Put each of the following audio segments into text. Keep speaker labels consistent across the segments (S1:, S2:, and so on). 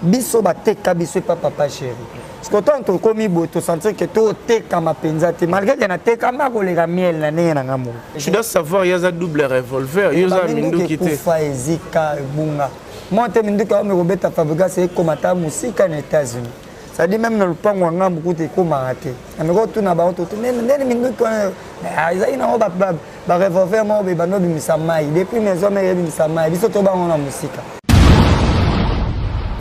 S1: Biso bateka biso epa papa chéri. Parce que tant tokomi boye tosentir que totekama mpenza te malgré que natekama koleka miel na ndenge na nga moko.
S2: Tu dois savoir yaza double revolver, yo za minduki te.
S1: Ekufa ezika ebunga. Moi te minduki aomi kobeta Fabregas ekoma ata mosika na États-Unis. C'est-à-dire même na lopango ya ngambu kutu ekomaka te. Nameki otuna bango totu ndeni minduki wana ezalaki nango barevolver moko boye bando obimisa mai depuis maison mère ebimisa mai biso tobango na mosika.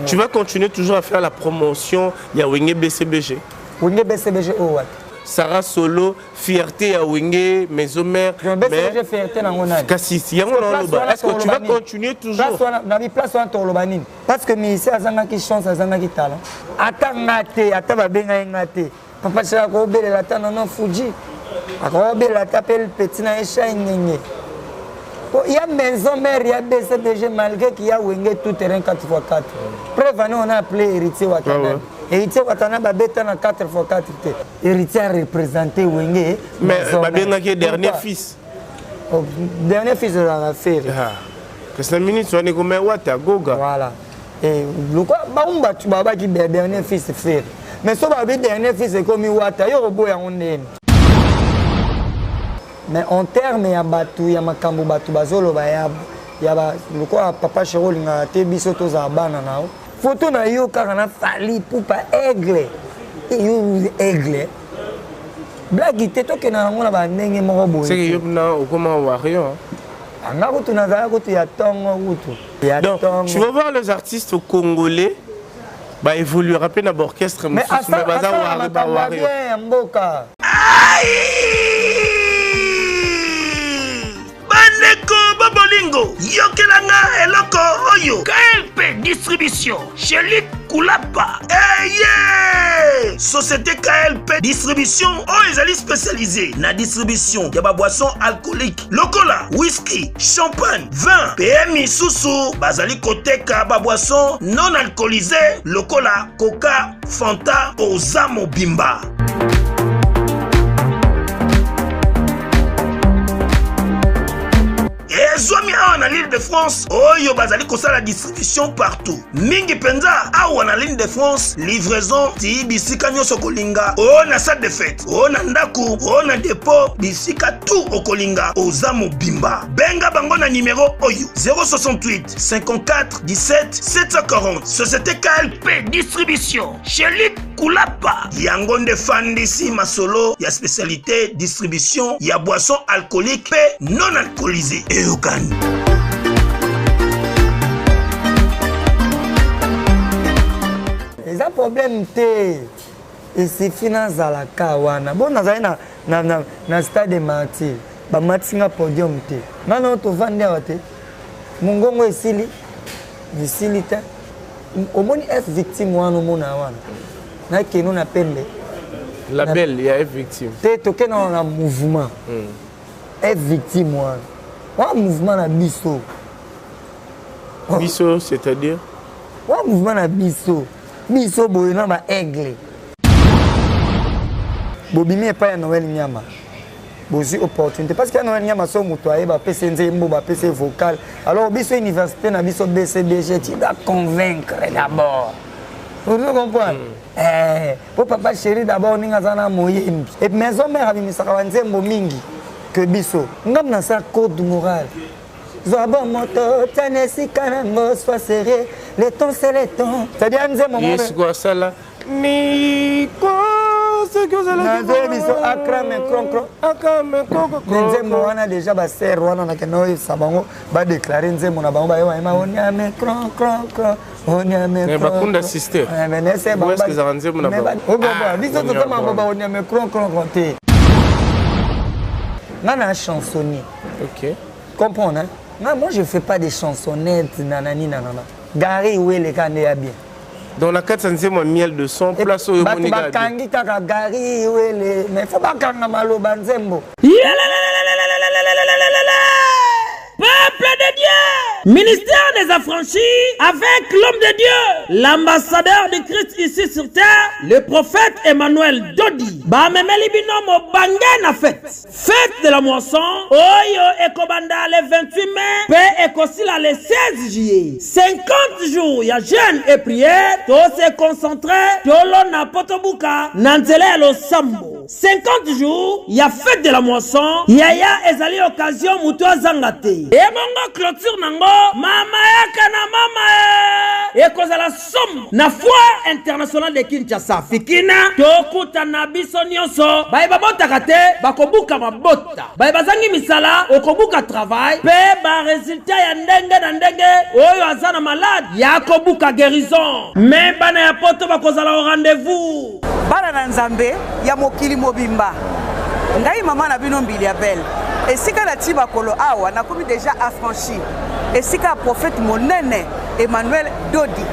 S2: Tu vas continuer toujours à faire la promotion ya Wenge BCBG.
S1: Wenge BCBG oyo wapi?
S2: Sarah Solo, fierté ya Wenge, maison mère.
S1: BCBG fierté nango nani?
S2: Kasi yango na loba. Est-ce que tu vas continuer toujours?
S1: Place wana na bi place wana toloba nini? Parce que musicien azangaki chance, azangaki talent. Ata nga te, ata babenga ye nga te. Papa Chaka akobelela ata nono Fuji. Akobelela ata pe petit na ye Shai Ngenge. Po ya maison mère ya BCBG malgré qu'il y a Wenge tout terrain 4x4. Preuve année on a appelé Héritier Watanabe. Ah ouais. Héritier Watanabe abeta na 4x4 te. Héritier a représenté Wenge.
S2: Mais babengaki dernier fils.
S1: Oh, dernier fils ezalaka Ferre.
S2: Ah. Kasi na minute wana ekoma Wata Goga.
S1: Voilà. Et lokwa bango bato babaki dernier fils Ferre. Mais so babi dernier fils ekomi Wata yo oboya yango ndeni. Mais en terme ya bato ya makambo bato bazoloba ya ya ba lokola papa chéri olingaka te biso tozala bana na yo photo na yo kaka na Fally Ipupa aigle yo aigle blague te tokenda nango na bandenge moko boye
S2: seke yo na okoma warrior
S1: anga kutu nazala kutu ya tongo kutu ya
S2: Donc,
S1: tongo
S2: tu vas voir les artistes congolais ba évoluera pe na ba orchestre mosusu mais baza wari ba warrior
S1: ya mboka.
S3: Bandeko babolingo, yokela nga eloko oyo. KLP Distribution, chez Luc Kulapa. Eye! Société KLP Distribution oyo ezali spécialisée na distribution ya ba boissons alcooliques lokola whisky, champagne, vin pe misusu. Bazali koteka ba boissons non alcoolisées lokola coca, Fanta, oza mobimba. Ezwami awa na l'Île de France oyo bazali kosala distribution partout, mingi mpenza awa na l'Île de France, livraison ti bisika nyonso kolinga, o na salle de fête, o na ndako, o na dépôt, bisika tout okolinga, oza mobimba. Benga bango na numero oyo 068 54 17 740. Société KLP Distribution chez Luc Kulapa. Yango nde fandisi masolo ya spécialité distribution ya boisson alcoolique pe non alcoolisée. Eyokani.
S1: Eza problème te. Esifi nazala ka wana. Bon nazali na na na, na stade de martyr. Bamatisi nga podium te. Nga na tovandi awa te. Mongongo esili. Esili te. Omoni F victime wana omona wana. Na keno na pembe.
S2: Label ya F victime.
S1: Te tokena na mouvement. F victime wana. Wana mouvement na biso.
S2: Biso c'est-à-dire?
S1: Wana mouvement na biso. Biso boye na ba aigle. Bobimi epai ya Noël Nyama. Bozwi opportunité parce que ya Noël Nyama so moto ayeba apesi nzembo, bapesi vocal. Alors biso université na biso BCBG, tu dois convaincre d'abord. Vous comprenez? Eh, po papa chéri d'abord ninga aza na moyembi. Et maison mère abimisaka ba nzembo mingi que biso. Ngam na sa code moral. Zwa bon moto, tiana esika nango, sois sérieux, le temps c'est le temps. C'est-à-dire nzembo moko.
S2: Yesu ko asala Niko soki ozalaki
S1: Nazoyebi biso akrame kronkro.
S2: Akrame kronkro.
S1: Nzembo wana déjà ba sœur wana nakende oyebisa bango ba déclarer nzembo na bango baye bayema onyame kron kron kron onyame
S2: Mais bakunda sister.
S1: Eh, mais nese
S2: Où est-ce que ezalaka nzembo na bango?
S1: bango. Biso
S2: Ah,
S1: tozoma bango ba onyame kron kron kron te. Nga na chansonnier.
S2: OK.
S1: Comprendre hein? Nga moi je fais pas des chansonnettes nanani nanana. Gary Wele kande ya bien.
S2: Donc la kati ya nzembo ya miel de son place oyo
S1: bato
S2: omoni kaka
S1: bakangi kaka Gary Wele mais faut bakanga maloba nzembo.
S3: Peuple de Dieu!
S4: Ministère des affranchis avec l'homme de Dieu, l'ambassadeur de Christ ici sur terre, le prophète Emmanuel Dodi. Bamemeli bino mobange na fête. Fête de la moisson, oyo ekobanda le 28 mai, pe ekosila le 16 juillet. 50 jours ya jeûne et prière, to se concentrer, tolona potobuka na nzela ya losambo. 50 jours ya fête de la moisson yaya ezali occasion moto azanga te ebongo clôture nango mama yaka na mama e ekozala somo na foire internationale de kinshasa fikina tokutana biso nyonso baye babotaka te bakobuka mabota baye bazangi misala okobuka travail mpe baresultat ya ndenge na ndenge oyo aza na malade ya kobuka guérison me bana ya poto bakozala au rendez-vous
S5: Bana na Nzambe ya mokili mobimba, ngai mama na bino Mbilia Bel, esika na ti makolo awa nakomi deja affranchi, esika ya prophète monene Emmanuel Dodi,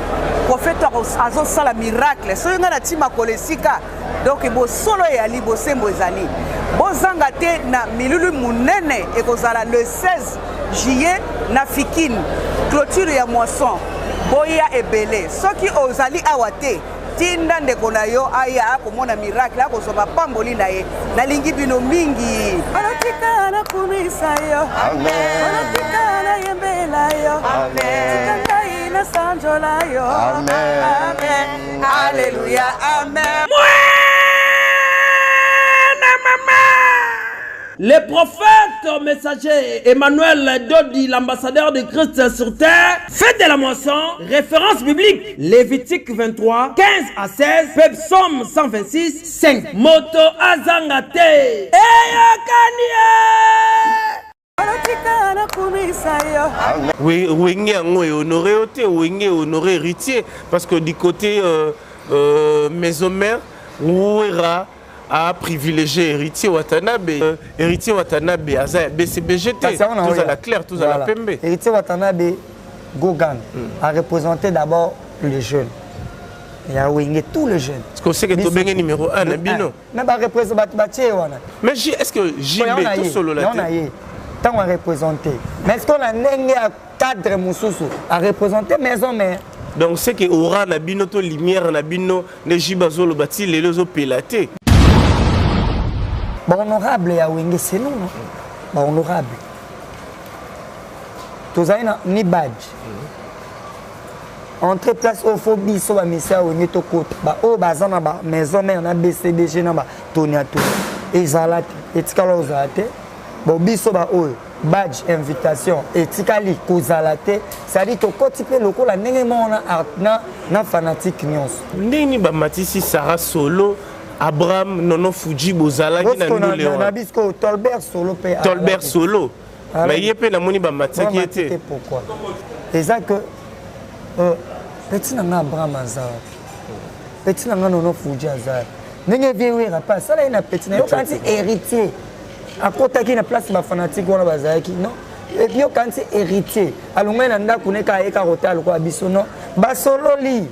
S5: prophète azosala miracle. Soki ngai na ti makolo esika, donc bosolo eyali, bosembo ezali. Bozanga te na milulu monene ekozala le 16 juillet na Fikine, clôture ya moisson. Boya ebele. Soki ozali awa te, tinda ndeko na yo aya akomona miracle, akozwa mapamboli na ye. Nalingi bino mingi. Tika nakumisa yo, tika nayembela yo, tika ngai nasanjola yo. Amen, alleluya, amen.
S4: Mwana mama. Le prophète messager Emmanuel Dodi, l'ambassadeur de Christ sur terre, fait de la moisson, référence biblique, Lévitique 23, 15 à 16, Psaume 126, 5. Moto azanga te. Eyokani.
S2: Wenge yango ehonore yo te, Wenge ehonore héritier, parce que du côté maison mère, Wera a privilégié Héritier Watanabe. Héritier Watanabe aza ya BCBG te, tozala clair, tozala pembe.
S1: Héritier Watanabe Gogan a représenté d'abord les jeunes ya Wenge, tous les jeunes.
S2: Parce qu'on sait que tobenge numéro 1 na bino.
S1: Mais ba représente bato batie wana.
S2: Mais est-ce que JB tosolola
S1: te? Na ye ntango a représenté, mais est-ce qu'on a ndenge ya cadre mosusu a représenté maison mère?
S2: Donc c'est que aura na bino to lumière na bino nde JB azoloba ti lelo ezopela te.
S1: Bahonorable ya Wenge, c'est nous, non? Bahonorable tozali na ni badge entrée place oyo fo biso bamisia ya Wenge tokota, baoyo baza na bamaison mare na BCBG na batonia toni ezala te, etikala ozala te. Bon, biso baoyo badge invitation etikali kozala te, c'est-à-dire tokoti mpe lokola ndenge moko na fanatique nyonso.
S2: Ndenge bamatisi Sara Solo, Abraham, Nono Fuji, bozalaki na ndule
S1: wana na biso, Tolbert Solo mpe.
S2: Tolbert Solo, mais ye mpe namoni bamatisaki ye te.
S1: Pourquoi? Eza que petit na nga Abraham aza, petit na nga Nono Fuji aza, ndenge vie Wera mpe asala ye na petit na yo. Kanti héritier akotaki na place bafanatike wana bazalaki, non? Et puis okanisi héritier alongwai na ndako ne kaka ayeka kotala lokola biso, non? Basololi,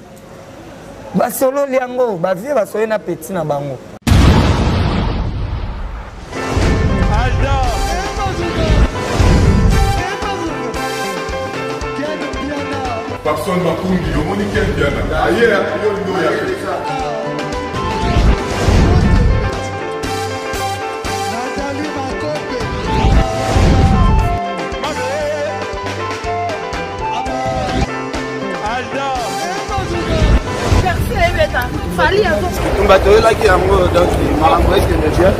S1: basololi yango, bavie basololi na petit na bango.
S6: Papson Makungi, omoni Ken Piana aye yo ndoya.
S2: Bato oyelaki yango, donc makambo ekende bien.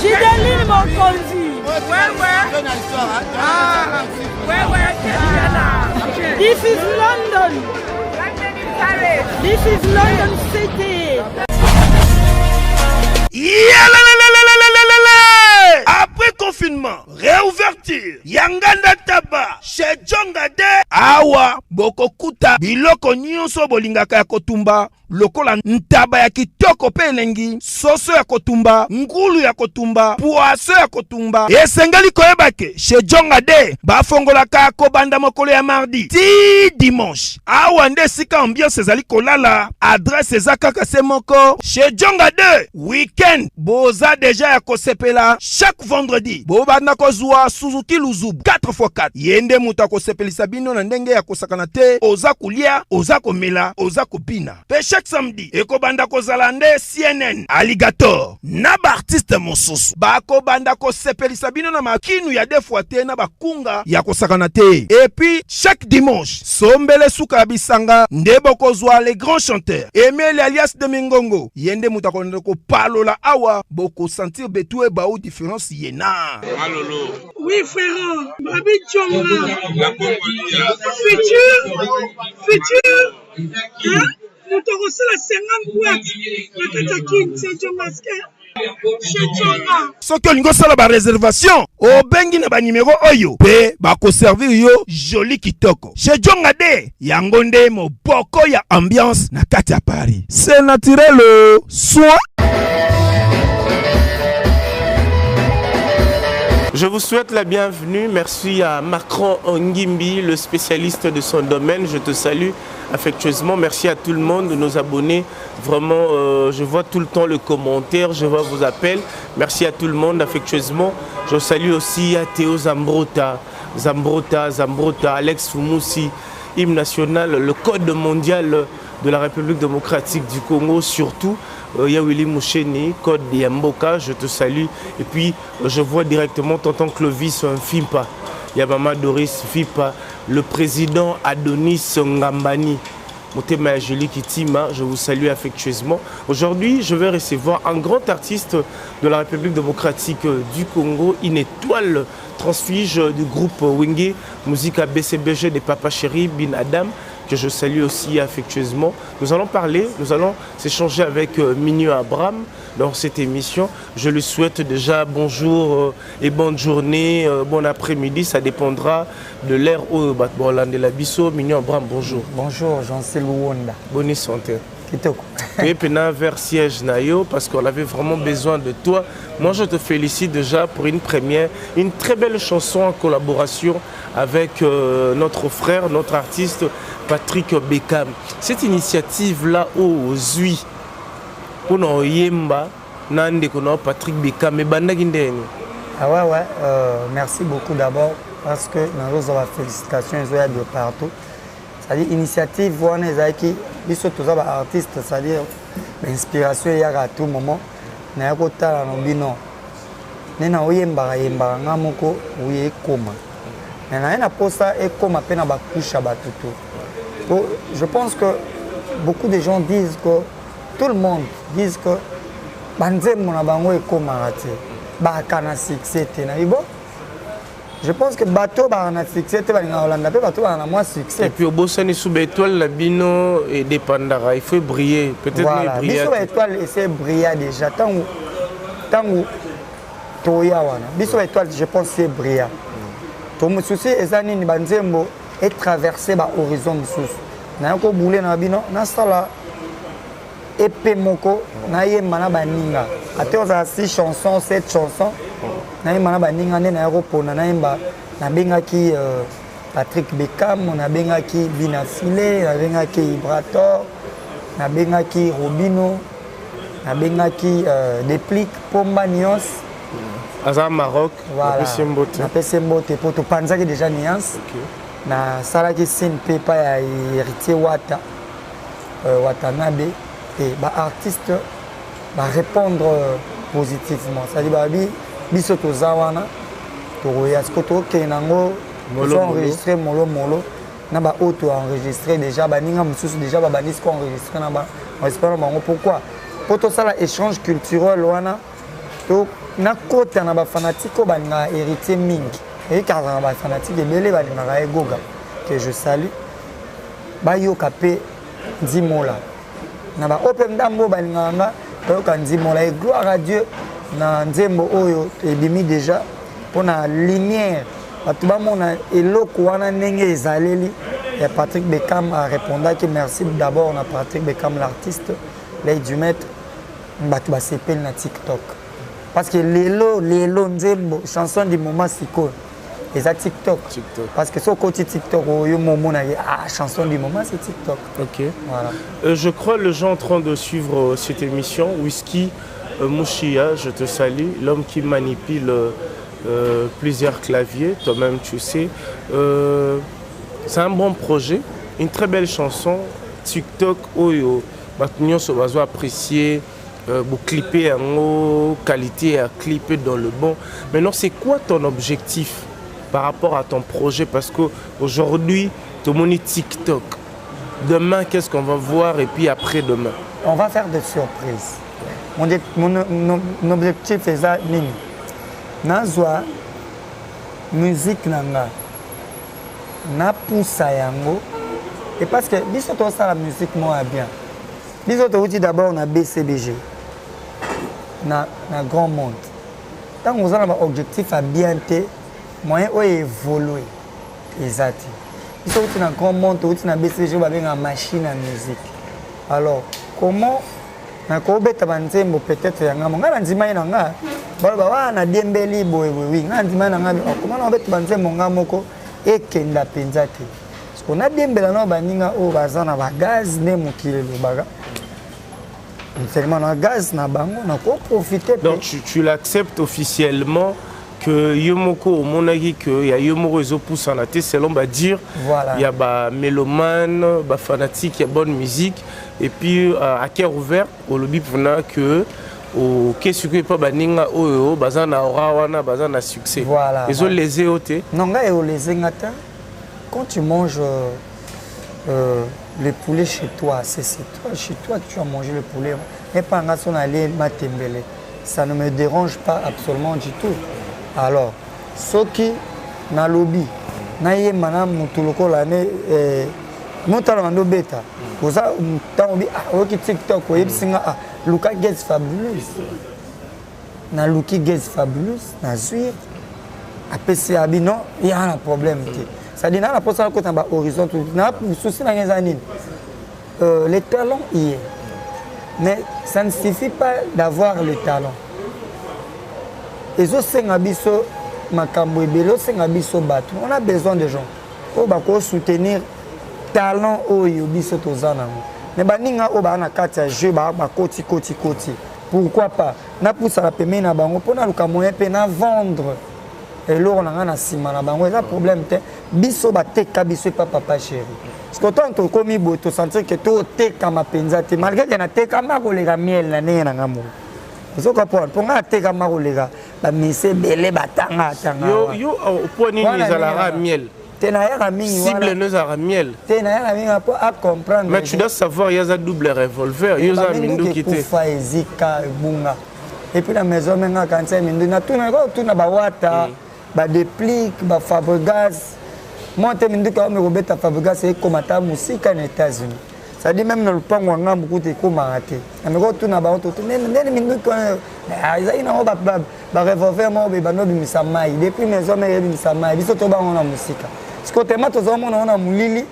S7: Gideline Mokonzi. Ouais. Ouais, This is London. This is London City.
S3: Yalalalalalalalala! Après confinement, réouverture, Yanganda Taba, chez Djongade, Awa, Bokokuta biloko nyonso bolingaka ya kotumba lokola ntaba ya kitoko mpe elengi, soso ya kotumba, ngulu ya kotumba, poaso ya kotumba. Esengeli koyeba ke chez Djonga de bafongolaka kobanda mokolo ya mardi ti dimanche. Awa nde esika ambiance ezali kolala, adresse eza kaka se moko chez Djonga de. Week-end boza deja ya kosepela chaque vendredi bobanda kozwa Suzuki Luzubu 4x4 ye nde moto akosepelisa bino na ndenge ya kosakana te oza kolia oza komela oza kobina pe chaque samedi ekobanda kozala nde CNN Alligator na ba artiste mosusu bakobanda kosepelisa bino na makinu ya deux fois te na bakunga ya kosakana te et puis chaque dimanche sombele suka ya bisanga nde bokozwa les grands chanteurs Emile alias de Mingongo ye nde moto akolanda kopalola awa bokosentir betu ebau différence ye na
S6: Malolo.
S7: Oui frère, Babi Djonga. Futur, futur, hein? Moto akosala 50 boîte na kati ya kin, c'est Djonga
S3: soki olingi osala bareservation obengi na banimero oyo mpe bakoservir yo joli kitoko chez Djonga de yango nde moboko ya ambiance na kati ya Paris c'est naturel soin.
S2: Je vous souhaite la bienvenue. Merci à Macron Ngimbi, le spécialiste de son domaine. Je te salue affectueusement. Merci à tout le monde, nos abonnés. Vraiment, euh, je vois tout le temps le commentaire, je vois vos appels. Merci à tout le monde affectueusement. Je salue aussi à Théo Zambrota, Zambrota, Zambrota, Alex Fumusi, hymne national, le code mondial de la République démocratique du Congo, surtout. Euh, Yawili Moucheni, code Yamboka, je te salue. Et puis, je vois directement tonton Clovis Fimpa. Yamama Doris Fipa, le président Adonis Ngambani. Motema Julie Kitima, je vous salue affectueusement. Aujourd'hui, je vais recevoir un grand artiste de la République démocratique du Congo, une étoile transfuge du groupe Wenge, musique à BCBG des Papa Chéri, Bin Adam, que je salue aussi affectueusement. Nous allons parler, nous allons s'échanger avec euh, Minu Abraham dans cette émission. Je lui souhaite déjà bonjour euh, et bonne journée, euh, bon après-midi. Ça dépendra de l'ère où de la biso. Minu Abraham, bonjour.
S1: Bonjour, Jean-Cél Wonda.
S2: Bonne santé.
S1: Kitoko.
S2: Et pena vers siège Nayo parce qu'on avait vraiment besoin de toi. Moi, je te félicite déjà pour une première, une très belle chanson en collaboration avec euh, notre frère, notre artiste Patrick Beckham. Cette initiative-là, au Zui, pour nous yemba, na ndeko na Patrick Beckham, ebandaki ndeni.
S1: Ah ouais, ouais, euh, merci beaucoup d'abord parce que nazozwa bafélicitation ezoya de partout. C'est-à-dire initiative wana ezalaki biso toza ba artiste, c'est-à-dire inspiration eyaka à tout moment. Naya kotala na bino nde na oyembaka yembaka nga moko oye ekoma mais naye na posa ekoma mpe na bacouche ya bato to po je pense que beaucoup de gens disent que tout le monde disent que banzembo na bango ekomaka te baka na succès te nayebi bon je pense que bato baka na succès te balingaka kolanda mpe bato baka na mwa succès
S2: et puis obosani su baétoile na bino edépendaka il faut briller peut-être
S1: voilà. biso baétoile ese brilla déjà ntango ntango toya wana biso baétoile je pense se brilla to mosusu eza nini banzembo etraverse bahorizon mosusu naye kobule na bino nasala EP moko nayemba na baninga ate ozala 6 chansons 7 chansons nayemba na baninga nde naya kopona nayemba nabengaki euh, Patrick Beckham nabengaki Bina File nabengaki Ibrator nabengaki Robino nabengaki euh, Deplick Pomba Nios
S2: aza Maroc
S1: voilà. napesi mbote mpo topanzaki déjà nuance okay. nasalaki signe mpe epai ya héritier wata euh, Watanabe et ba artistes ba répondre euh, positivement c'est-à-dire babi biso toza wana tokoya siko tokokende nango tozo enregistre molo molo na baoyo to enregistre déjà baninga mosusu déjà babandi siko enregistre na enregistre na bango pourquoi mpo tosala échange culturel wana to nakota na bafanatike oyo balingaka héritier mingi eyekaka na bafanatike ebele balingaka ye goga que je salue bayoka mpe nzimola na baoyo mpe ndambo oyo balingaka nga bayoka nzimola et gloire à dieu na nzembo oyo ebimi déjà mpo na lumière bato bamona eloko wana ndenge ezaleli Ya Patrick Beckham a répondaki. Merci d'abord na Patrick Beckham, l'artiste, l'œil du maître. Bato basepeli na TikTok parce que lelo lelo nzembo, chanson du moment sikoyo eza TikTok.
S2: TikTok.
S1: Parce que soki okoti TikTok oyo momona ye, ah, chanson du moment, c'est TikTok. Voilà.
S2: Je crois les gens en train de suivre cette émission, Whisky Mouchia, je te salue, l'homme qui manipule plusieurs claviers, toi-même tu sais. C'est un bon projet, une très belle chanson, TikTok, oyo, bato nyonso bazo apprécier, bocliper yango, qualité à clipper dans le bon. Maintenant, c'est quoi ton objectif par rapport à ton projet? Parce qu'aujourd'hui, tout le monde est TikTok. Demain, qu'est-ce qu'on va voir? Et puis après-demain?
S1: On va faire des surprises. Mon objectif eza nini? Nazwa musique na nga, napusa yango, et parce que biso tosala musique moko ya bien. Biso touti d'abord na BCBG, na grand monde. Ntango oza na baobjectif ya bien te, moyen oyo évolue eza te. Biso touti na grand monde, touti na BCBG oyo babengaka machine à musique. Alors comment nakobeta banzembo peut-être ya ngambo? Ngai nandima ye na nga, baloba wana nadiembeli boye boye. Wi, ngai nandima ye na ngai. Comment nakobeta banzembo nga moko ekenda mpenza te? Parce que nadiembela nao baninga oyo baza na bagaz nde mokili elobaka seulement na gaz na bango nakoprofite.
S2: Donc tu l'acceptes officiellement que yo moko omonaki que ya yo moko ezopusana te selon badire
S1: Voilà.
S2: ya bamélomane, bafanatique ya bonne musique. Et puis à cœur ouvert olobi mpona que oke sikoyo epa baninga oyo baza na aura wana, baza na succès.
S1: Voilà.
S2: Ezolese yo te?
S1: Non, ngai eolese nga te. Quand tu manges le poulet chez toi, c'est toi, chez toi que tu as mangé le poulet. Et pas nga so nalie matembele, ça ne me dérange pas absolument du tout. Alors soki nalobi nayemba na motu lokola ne motala bando obeta, oza ntango bi, ah, oyoki TikTok, oyebisi nga, ah, luka Gaz Fabulous. Naluki Gaz Fabulous, nazwi ye, apesi abi non, ya na problème te. C'est-à-dire na mposa nakota na bahorizon na souci na ngai eza nini? Le talent y est, mais ça ne suffit pas d'avoir le talent. Ezosenga biso makambo ebele, osenga biso bato. On a besoin de gens oyo bakosoutenir talent oyo biso toza nango. Mais baninga oyo baa na kati ya jeu, bakoti koti koti, pourquoi pas napusaka pembeni na bango mpo naluka moyen mpe na vendre eloko na ngai na nsima na bango? Eza problème te. Biso bateka biso epa Papa Chéri, parce que ntango tokomi boye, tosentir ke totekama mpenza te, malgré ke natekama koleka Miel na ndenge na ngai moko. Ozo comprendre? Mpo ngai atekama koleka bamise ebele batanga atanga.
S2: Yo po nini ezalaka Miel?
S1: Te, nayaka mingi.
S2: Cible no ezalaka Miel?
S1: Te, nayaka mingi mpo acomprendre.
S2: Mais tu dois savoir, ye aza double revolver, yo oza minduki te.
S1: Ekufa, ezika, ebunga. Et puis na maison menga kanisa minduki, natuna tuna bawata, badeplique, baFabregas mwa te. Minduki aomi kobeta Fabregas ekoma ta mosika na États-Unis, c'est-à-dire même na lopango ya ngambu kuta ekomaka te. Nameki otuna bango toto ndeni minduki wana ezalaki nango, barevolver moko boye bando obimisa mai depuis maison mare, ebimisa mai, biso tobango na mosika. Siko tema tozomona ngo na molili,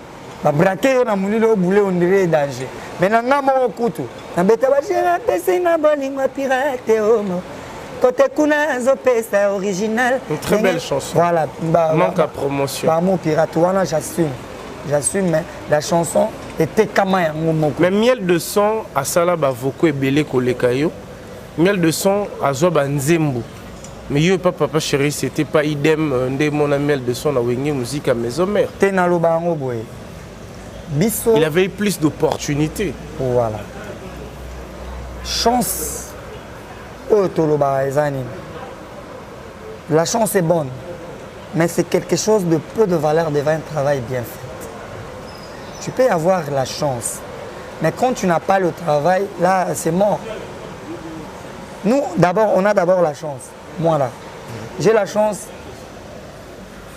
S1: babraquer yo na molili, obule, on dirait danger. Mais na nga moko kutu nabeta bagere, apesi nga bolingo pirate omo kote kuna azopesa original.
S2: Une très belle chanson.
S1: Voilà.
S2: Manque à promotion.
S1: Bamo pirate wana, j'assume, j'assume, mais la chanson etekama yango moko.
S2: Mais Miel de Son asala bavoko ebele koleka yo. Miel de Son azwa banzembo, mais yo epa Papa Chéri, c'était pas idem. Nde mona Miel de Son na Wenge Musique à Maison Mère.
S1: Te, naloba yango boye, biso
S2: Il avait eu plus d'opportunités.
S1: Voilà, chance oyo tolobaka eza nini? La chance est bonne, mais c'est quelque chose de peu de valeur devant un travail bien fait. Tu peux avoir la chance, mais quand tu n'as pas le travail, là, c'est mort. Nous, d'abord, on a d'abord la chance. Moi là, j'ai la chance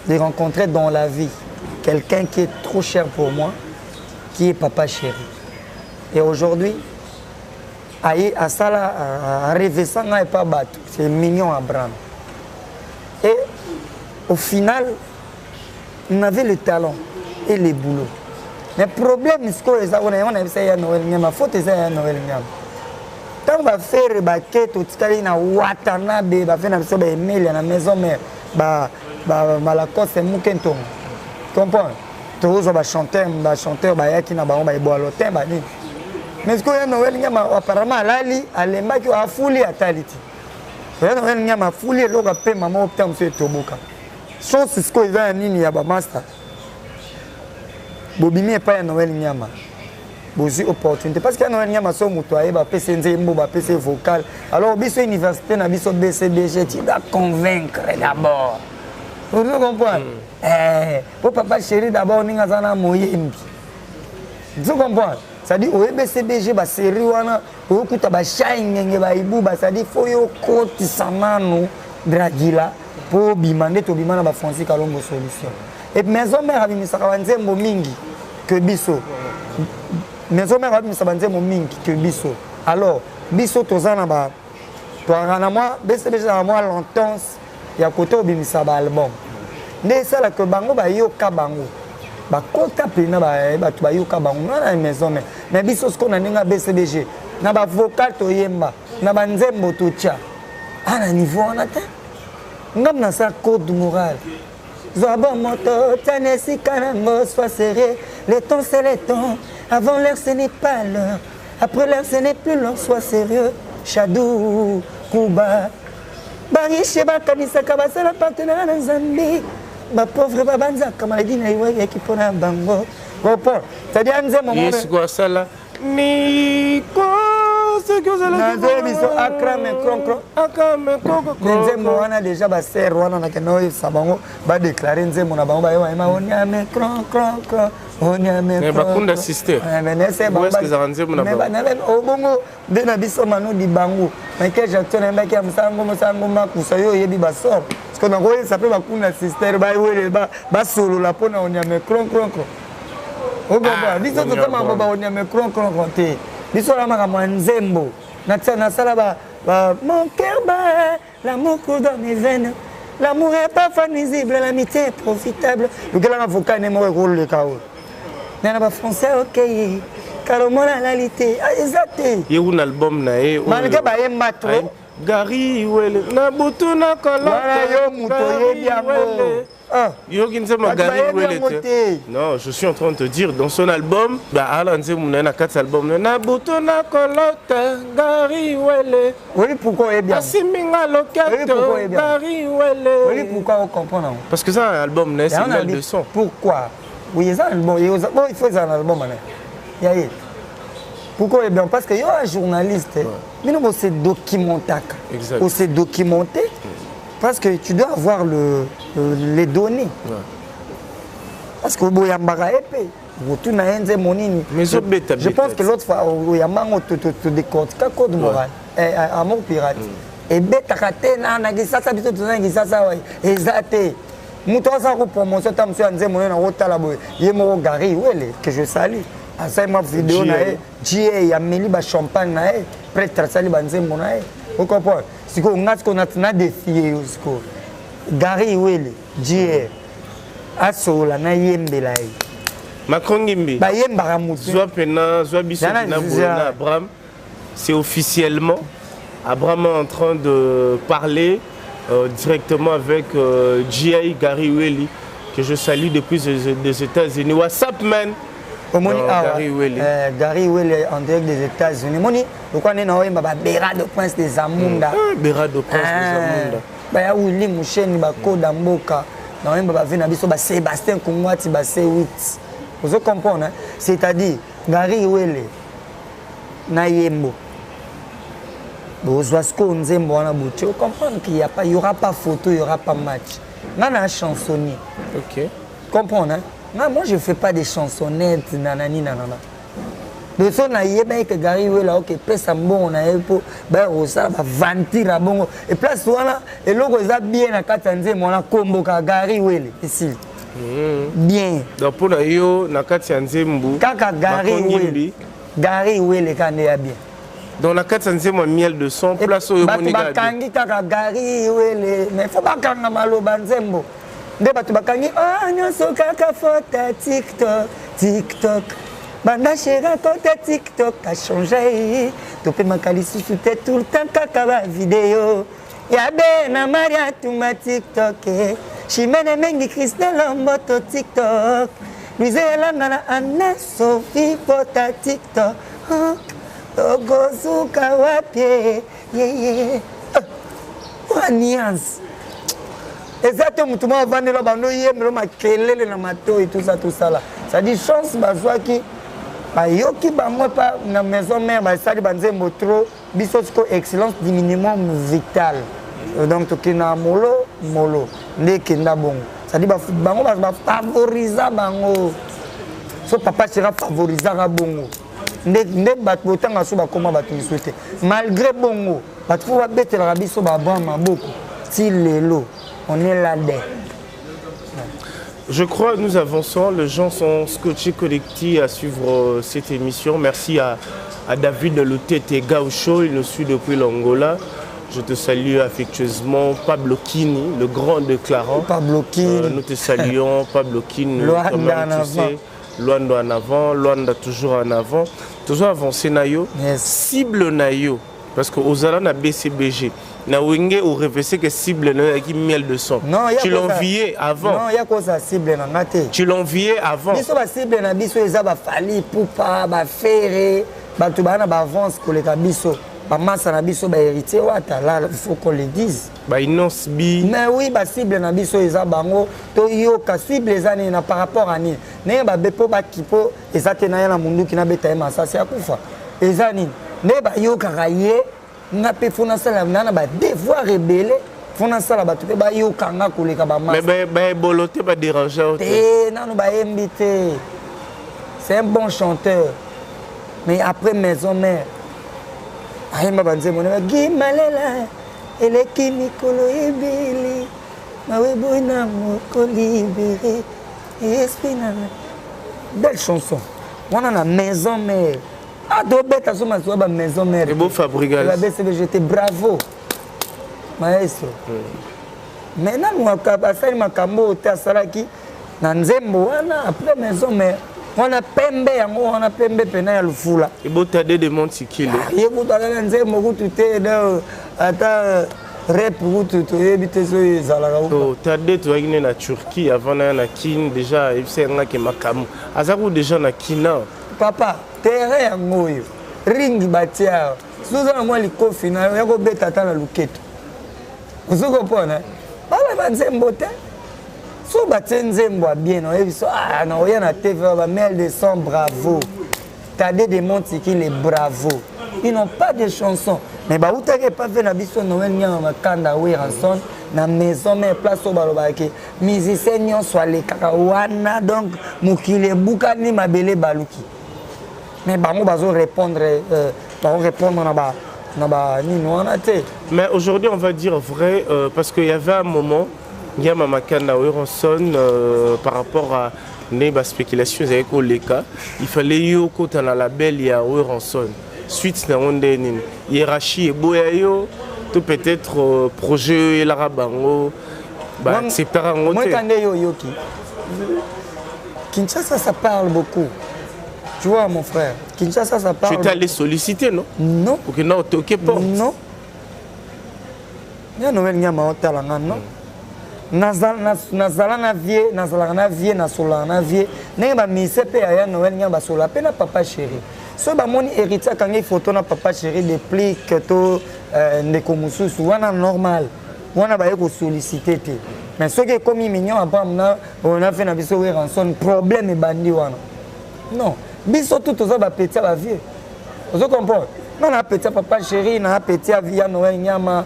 S1: de rencontrer dans la vie quelqu'un qui est trop cher pour moi, qui est Papa Chéri. Et aujourd'hui, aye asala arêver ngai epa bato, c'est mignon Abraham. Et au final, on avait le talent et le boulot. Mais problème sikoyo eza wana, yango nayebisa ya Noel Nyama, faute eza ya Noel Nyama. Ntango bafere bake, totikali na Watanabe, bafe na biso baemelia na maison mare, Malakose muke ntongo, comprendre? Tozwa bachanteur, bachanteur bayaki na bango, baeboalo te, banini. Mais sikoyo ya Noel Nyama apparemment alali, alembaki, afuli, atali ti ya Noel Nyama afuli eloko apema moko pita mosusu etoboka. Chance sikoyo eza ya nini? Ya bamaster bobimi epai ya Noel Nyama, bozwi opportunité, parce que ya Noel Nyama, so moto aye, bapesi nzembo, bapesi vocal. Alors biso, université na biso BCBG, tu dois convaincre d'abord, ozo comprendre? Eh, po papa chéri d'abord ndenge aza na moyembi, ozo comprendre? C'est-à-dire oye BCBG, basérie wana oyokuta bashai ngenge baibuba, c'est-à-dire faut yo okotisa nanu dragila mpo obima nde tobima na bafrancis Kalombo solution. Et maison mare abimisaka banzembo mingi que biso. Maison mare abimisa banzembo mingi que biso. Alors biso toza na ba toaka na mwa BCBG na mwa lentance ya kote obimisa baalbum, nde esalaka bango bayoka bango, bakota mpena bato bayoka bango nga na maison mare. Mais biso sikoyo na ndenge ya BCBG, na bavocal toyemba, na banzembo totya a na niveau wana te. Ngam nasala code moral, zwa bon moto tiana esika nango, sois sérieux, le temps c'est le temps, avant l'heure ce n'est pas l'heure, après l'heure ce n'est plus l'heure, sois sérieux. Shadou Kuba, bariche bakanisaka basala partenariat na Nzambe, bapauvre babanzaka maladi na iwayaki mpona bango, comprend? C'est-à-dire nzembo
S2: ye sikoyo asala niko soki
S1: ozalaki biso akrame kronkro.
S2: Akrame
S1: kronkro. Nzembo wana déjà basere wana nakende oyebisa bango, badéclare nzembo na bango, bayeba oniame kronkronkro oniame.
S2: Bakunda sister ezalaka nzembo na
S1: bango. Obongo nde na biso manudi bango Michael Jackson ayembaki ya mosango mosango makusa. Yo oyebi basor parce que nakoyebisa mpe bakunda sister bawele basolola mpona oniame kronkronkro. Okomba biso toza makambo baoniame kronkronkro te. Biso na makambo ya nzembo natia nasala ba mon cœur bat, l'amour coule dans mes veines, l'amour est parfois nuisible, l'amitié est profitable. Lukelanga vocal ne moko ekoleka oyo nana bafrançais okei kalomona alali te, eza te.
S2: Ye kuna album na ye.
S1: Manike bayemba trop.
S2: Gari Wele na butu na
S1: kolota. Wana yo moto oyebi yango.
S2: Yoki nzembo Gary Wele te? Non, je suis en train de te dire, dans son album, baala nzembo na ye na kati ya album na ye na butu na kolota, Gary Wele.
S1: Oyebi pourquoi oyebi yango?
S2: Asimbi nga loketo, Gary Wele.
S1: Oyebi pourquoi ocomprendre yango?
S2: Parce que ça, un album na ye, c'est une de son.
S1: Pourquoi? Oui, eza album, bon, il faut ezala na album wana ya ye. Pourquoi oyebi yango? Parce que yo un journaliste, bino bose documentaka, ose documenté parce que tu dois avoir les données, parce que boyambaka ye mpe kotuna ye nzembo nini. Je pense que l'autre fois oyambango, todécortika code moral, amour pirate ebetaka te na Kisasa. Biso toza na Kisasa, eza te moto asala ko promotion ta mosu ya nzembo naye. Nakotala boye, ye moko Gary Wele que je salue asali mwa video na ye, ga ameli bachampagne na ye, prêtre asali banzembo na ye, ocomprendre? Sikoyo nga sikoyo na défie yo sikoyo, Gary Wele jr asolola, nayembela ye.
S2: Macron Ngimbi.
S1: Bayembaka motu.
S2: Zwa pena, zwa biso na boye na Abraham. C'est officiellement Abraham est en train de parler directement avec G.A. Gary Welly, que je salue depuis des États-Unis. What's up, man?
S1: Omoni awa Gary Welly. Gary Welly en direct des États-Unis. Moni lokwa nde na oyemba babera de Prince des Amunda.
S2: Mm. Bera de Prince des Amunda.
S1: Baya Willi Musheni, bakoda mboka na oyemba bave na biso basébastien Kungwati, ba C8, ozo comprendre? C'est-à-dire Gary Wele na yembo bozwa sikoyo nzembo wana botie, ocomprendre qu'il y a pas, il y aura pas photo, il y aura pas match. Nga na chansonnier. Comprendre, hein? Nga, moi je fais pas des chansonnettes nanani nanana. Donc so nayebaki ke Gary Wela oke epesa mbongo na ye mpo baya kosala bavantire ya bongo e place wana, eloko eza bien na kati ya nzembo wana, komboka Gary Wele esili bien.
S2: Donc mpo na yo, na kati ya nzembo
S1: kaka Gary Wele, Gary Wele kaka nde ya bien.
S2: Donc na kati ya nzembo ya miel de son, place oyo
S1: bato bakangi kaka Gary Wele, mais faut bakanga maloba nzembo nde bato bakangi. Oh, nyonso kaka fota TikTok. Tiktok banda shera kota tiktok achange topemaka lisusu te tout le temps kaka bavideo ya be na maria tumba tiktok eh. Chimene Mengi Christelle Mboto tiktok Luise Elanga na Anna Sophie Pota tiktok tokosuka wapi yeye oh, nuance eza te motu moko avandela bando yembelo makelele na matoi tusa tosala cestadire chance bazwaki bayoki bango epa na maison mare basali banzembo trop biso siko excellence du minimum vital donc tokenda molo molo nde ekenda bongo cestadire bango bafavorisa bango so papa chera favorisaka bongo nde nde bato botanga so bakoma bato misusu te malgré bongo bato fo babetelaka biso babran maboko ti lelo on est là de
S2: Je crois que nous avançons, les gens sont scotchés, connectés à suivre euh, cette émission. Merci à, à David Lutete Gaucho, il nous suit depuis l'Angola. Je te salue affectueusement, Pablo Kini, le grand déclarant.
S1: Pablo Kini.
S2: Euh, nous te saluons, Pablo Kini.
S1: Luanda
S2: tu sais, Luanda en avant, Luanda toujours en avant. Toujours avancé na yo.
S1: Yes.
S2: Cible na yo. Parce que ozala na BCBG. Na Wenge o rêvait que cible na yo qui miel de son.
S1: Non,
S2: tu l'enviais avant.
S1: Non, ya koza cible na nga te.
S2: Tu l'enviais avant.
S1: Biso ba cible na biso eza ba Fally Ipupa, ba Ferre, bato ba na ba avance koleka biso. Ba massa na biso ba héritier wata là il faut qu'on le dise.
S2: Ba Innoss B.
S1: Mais oui, ba cible na biso eza bango to yoka cible eza nini na par rapport à nini. Ndenge ba bepo ba kipo eza te na ya na munduki na beta ye masasi akufa. Eza nini? Nde bayokaka ye nga mpe fo nasala na na badevoir ebele fo nasala bato mpe bayoka nga koleka
S2: bamabaebolo te baderange
S1: te nanu bayembi te c'est un bon chanteur mais après maison mère ayemba banzembo na gimalela eleki mikolo ebele maweboyi na mokolibere esprit na belle chanson wana na maison mère ah tobeta so masuwa ba maison mère
S2: ebo fabrigas
S1: la BCBG te bravo maestro mm. mais nanu asali makambo oyo te asalaki na nzembo wana après maison mère wana pembe yango wana pembe pena ya lufula
S2: ebotade de montikile
S1: ah, ye kutu aza na nzembo kutu te ata rep kutu toyebi te soki ezalaka
S2: oh, tade tozalaki nde na turquie avant naya na kin déjà ayebisa yangake makambo aza kutu déjà na kina
S1: Papa, terrain yango oyo ring batia awa soki oza na mwa likofi na yo ya kobeta ata na luketo ozo kopona bana banzembo te so batie nzembo ya bien oyebi so ah, nakoya na tv bamel de son bravo tade de montikile bravo ils n'ont pas de chanson mais bautaki epave na biso noel nyama makanda werrason na maison mare place oyo balobaka ke musicien nyonso alekaka wana donc mokili ebukani mabele ebaluki mais bango bazo répondre euh, bango répondre na ba na ba nini wana te
S2: mais aujourd'hui on va dire vrai euh, parce qu'il y avait un moment Ngiama Makanda Werrason euh, par rapport à nde ba spéculation ezalaki koleka il fallait yo okota na label ya Werrason suite nango nde nini hiérarchie eboya yo to peut-être euh, projet oyo elaka bango ba acceptaka yango te
S1: mweka nde yo oyoki Kinshasa ça parle beaucoup tu vois mon frère Kinshasa ça parle
S2: tu étais allé solliciter non
S1: non
S2: okenda otoke porte
S1: non ya Noël Nyama otala nga non nazala na vie nazalaka na vie nasololaka na vie ndenge bamise mpe ya ya Noël Nyama basolola mpe na papa chéri soki bamoni héritier akangi photo na papa chéri déplique to euh, ndeko mosusu wana normal wana baye kosollicite te mais soki ekomi mignon abraham na na fe na biso weranson problème ebandi wana non biso tout toza bapeti ya bavieux ozo comprendre nga na peti ya papa chéri na peti ya ya noël nyama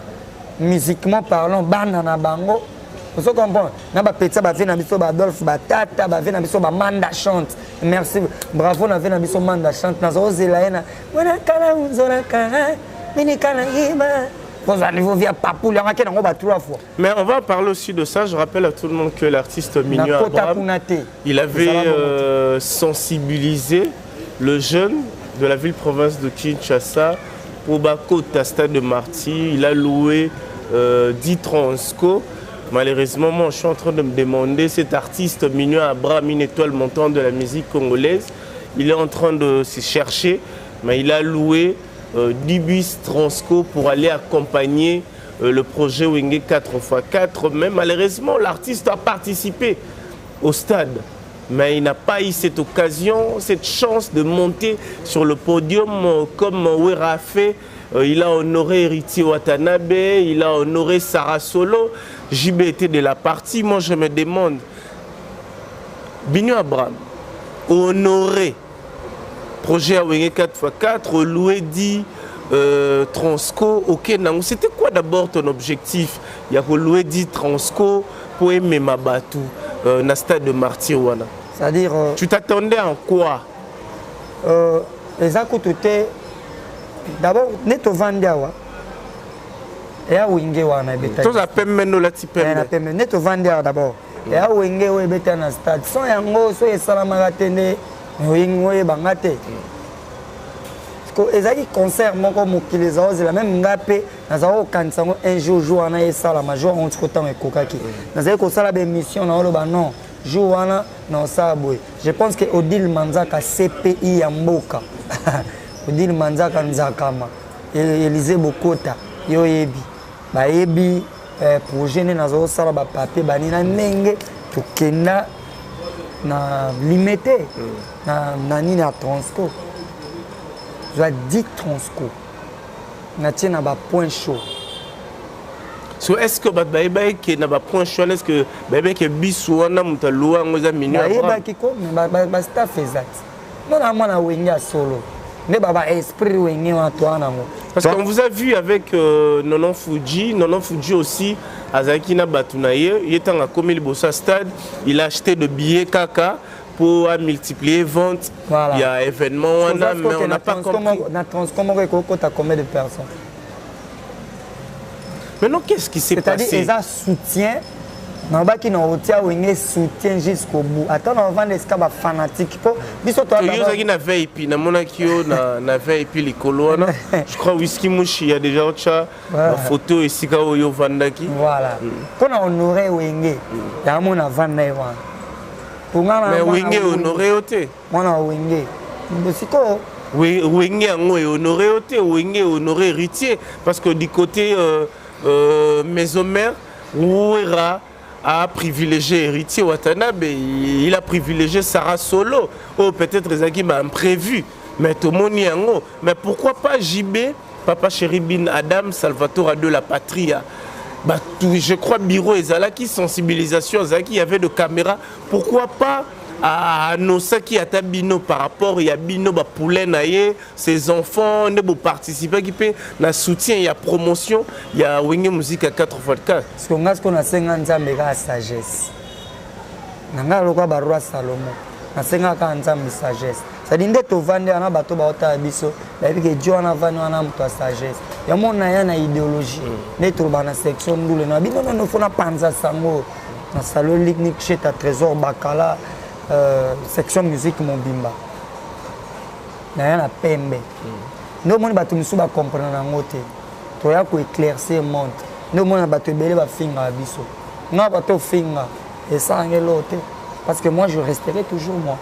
S1: musiquement parlant bana na bango ozo comprendre na bapeti ya bavie na biso baadolphe batata bavie na biso bamanda chante merci bravo na vie na biso manda chante nazozela ye na wanakala unzolaka minikala yeba kozala niveau via papoule yango ake nango ba trois fois
S2: mais on va parler aussi de ça je rappelle à tout le monde que l'artiste Mignon Abraham il avait euh, sensibilisé le jeune de la ville-province de Kinshasa pour Bakota Stade de Marty il a loué euh, 10 Transco. Malheureusement, moi, je suis en train de me demander, cet artiste Mignon Abraham, une étoile montante de la musique congolaise, il est en train de se chercher, mais il a loué 10 bus Transco pour aller accompagner le projet Wenge 4x4. Mais malheureusement, l'artiste a participé au stade. Mais il n'a pas eu cette occasion, cette chance de monter sur le podium comme Wera a fait. Il a honoré Héritier Watanabe, il a honoré Sarah Solo. JB était de la partie. Moi, je me demande, Bigno Abraham, honoré projet Wenge 4x4, loué dit Transco, ok, c'était quoi d'abord ton objectif? Il y a loué dit Transco pour aimer Mabatou, na stade de Martyr.
S1: C'est-à-dire.
S2: Tu t'attendais en quoi?
S1: Les actes d'abord, neto vandiawa. Et à Wenge wana ebeta.
S2: Toza pembe no lati pembe.
S1: Pembe neto vandiawa d'abord. Et à Wenge oyo ebeta na stade. Son yango so esalamaka te nde Wenge oyebanga te. Ezalaki concert moko mokili ezala même nga mpe nazala kokanisa yango un jour jour wana esalama jour yango tiko ntango ekokaki. Nazali kosala baémission na oloba non jour wana na osala boye. Je pense que Odile Manzaka CPI ya mboka. Odile Manzaka Nzakama Élysée Bokota yo yebi bayebi projet nde nazosala bapapier banina ndenge tokenda na limete na nini ya Transco. Zwa 10 Transco natie na bapoint chaud.
S2: So est-ce que bato bayebaki na bapoint chaud, est-ce que bayebaki biso wana moto aluwa yango eza minu?
S1: Bayebaki ko bastaff eza ti nona mwana Wenge ya solo nde baba esprit Wenge wana toa nango.
S2: Parce qu'on vous a vu avec Nonon Fuji. Nonon Fuji aussi azalaki na bato na ye. Ye ntango akomi liboso ya stade, il a acheté de billets kaka pour multiplier vente.
S1: Voilà.
S2: Il y a événement wana, mais on n'a pas compris.
S1: Na Transco moko ekokota combien de personnes?
S2: Maintenant, qu'est-ce qui s'est passé?
S1: C'est-à-dire, eza soutien. Nalobaki na otia Wenge soutien jusqu'au bout. Ata na ovanda esika bafanatique mpo biso
S2: yo ozalaki na VIP, namonaki yo na VIP likolo wana. Je crois Whisky Mushi ya déjà otya bafoto esika oyo ovandaki.
S1: Voilà, mpo na honore Wenge yango mona avanda ye wana.
S2: Mais Wenge honore yo te.
S1: Mwana Wenge sikoyo.
S2: Wenge yango ehonore yo te. Wenge honore Héritier parce que du côté maison mère, Wera a privilégié Héritier Watanabe, il a privilégié Sarah Solo. Oh, peut-être ezalaki ba imprévu, mais tomoni yango. Mais pourquoi pas JB, Papa Chéri Bin Adam, Salvatore de la Patria? Bah, tout, je crois bureau ezalaki sensibilisation ezalaki, il y avait de caméras. Pourquoi pas annoncer ata bino par rapport ya bino ba poulain na ye, ses enfants nde bo participer qui peut na soutien ya promotion ya Wenge Musique à 4x4?
S1: Parce que nga siko nasenga Nzambe kaka sagesse na ngai lokola baroi Salomo, nasenga kaka Nzambe sagesse. C'est-à-dire nde tovandi wana, bato baotala biso bayebi ke dio wana avandi wana moto ya sagesse yango na ya na idéologie nde toloba na section ndule na bino nono fo napanza sango na salo Nik Cheta Trésor Bakala, section musique mobimba naya na pembe. Nde omoni bato mosusu bacomprendre yango te. Toya koéclaircir monde. Nde omoni bato ebele bafingaka biso. Nga bato ofinga esalanga eloko te parce que moi, je resterai toujours moi.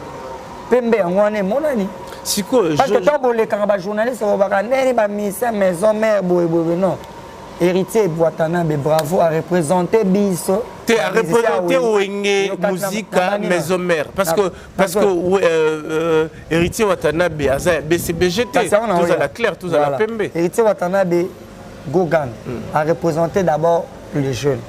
S1: Pembe yango wana emonani.
S2: Sikoyo
S1: parce que ntango bolekaka bajournaliste bolobaka ndeni bamusicien maison mère boyeboye. Non, Héritier Watanabe, bravo, a représenté biso.
S2: Te a représenté Wenge Musica Maison Mère parce que Héritier Watanabe aza ya BCBG te. Tozala clair, tozala pembe.
S1: Héritier Watanabe Gogan a représenté d'abord les jeunes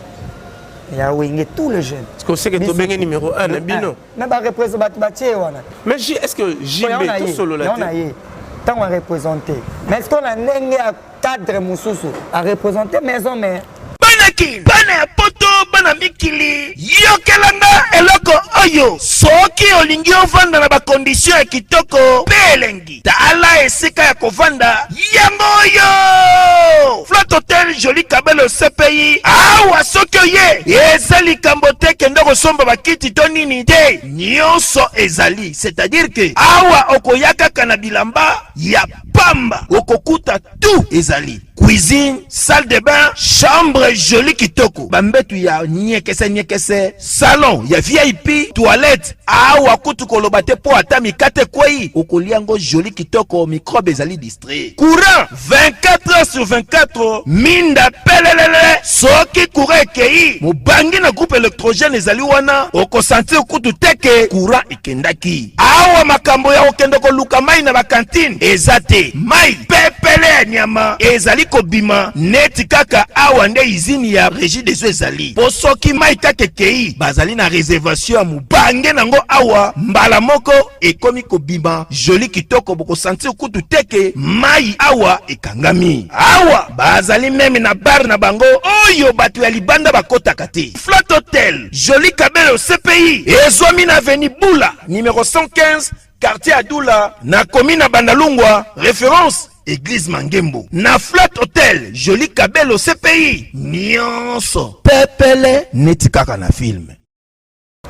S1: ya Wenge, tous les jeunes.
S2: Parce que c'est que tobenge numéro 1 na bino.
S1: Mais bareprésente bato batie wana.
S2: Mais est ce que JB tosolola
S1: te ye ntango areprésente, mais est ce que na ndenge ya cadre mosusu areprésente maison mère?
S3: Banaki bana ya poto, bana mikili, yokelanga eloko oyo. Soki olingi ovanda na bacondition ya kitoko mpe elengi, tala esika ya kovanda yango oyo: Flat Hotel Joli Kabelo CPI. Awa soki oye, eza likambo te kende kosomba bakiti to nini te, nyonso ezali. C'est-à-dire ke awa okoya kaka na bilamba ya pamba, okokuta tout ezali. Cuisine, salle de bain, chambre jolie kitoko, bambetu ya nyekese nyekese, salon ya VIP, toilette awa kutu koloba te mpo ata mikate ekwei okolia yango jolie kitoko, microbe ezali distrait. Courant 24 heures sur 24, minda pelelele. Soki courant ekei mobangi na groupe électrogène ezali wana, okosentir kutu te ke courant ekendaki. Awa makambo ya kokende koluka mai na bakantine eza te, mai pepele ya nyama ezali kobima neti kaka awa nde izini ya Regideso ezali, po soki mai kaka ekei bazali na reservation ya mobange nango awa mbala moko ekomi kobima joli kitoko, bokosentir kutu te ke mai awa ekangami. Awa bazali meme na bar na bango oyo bato ya libanda bakotaka te. Flat Hotel Joli Kabelo CPI ezwami na avenue Bula numero 115 quartier Adula na commune ya Bandalungwa, référence Église Mangembo. Na Flat Hotel Joli Kabelo CPI nyonso pepele neti kaka na film.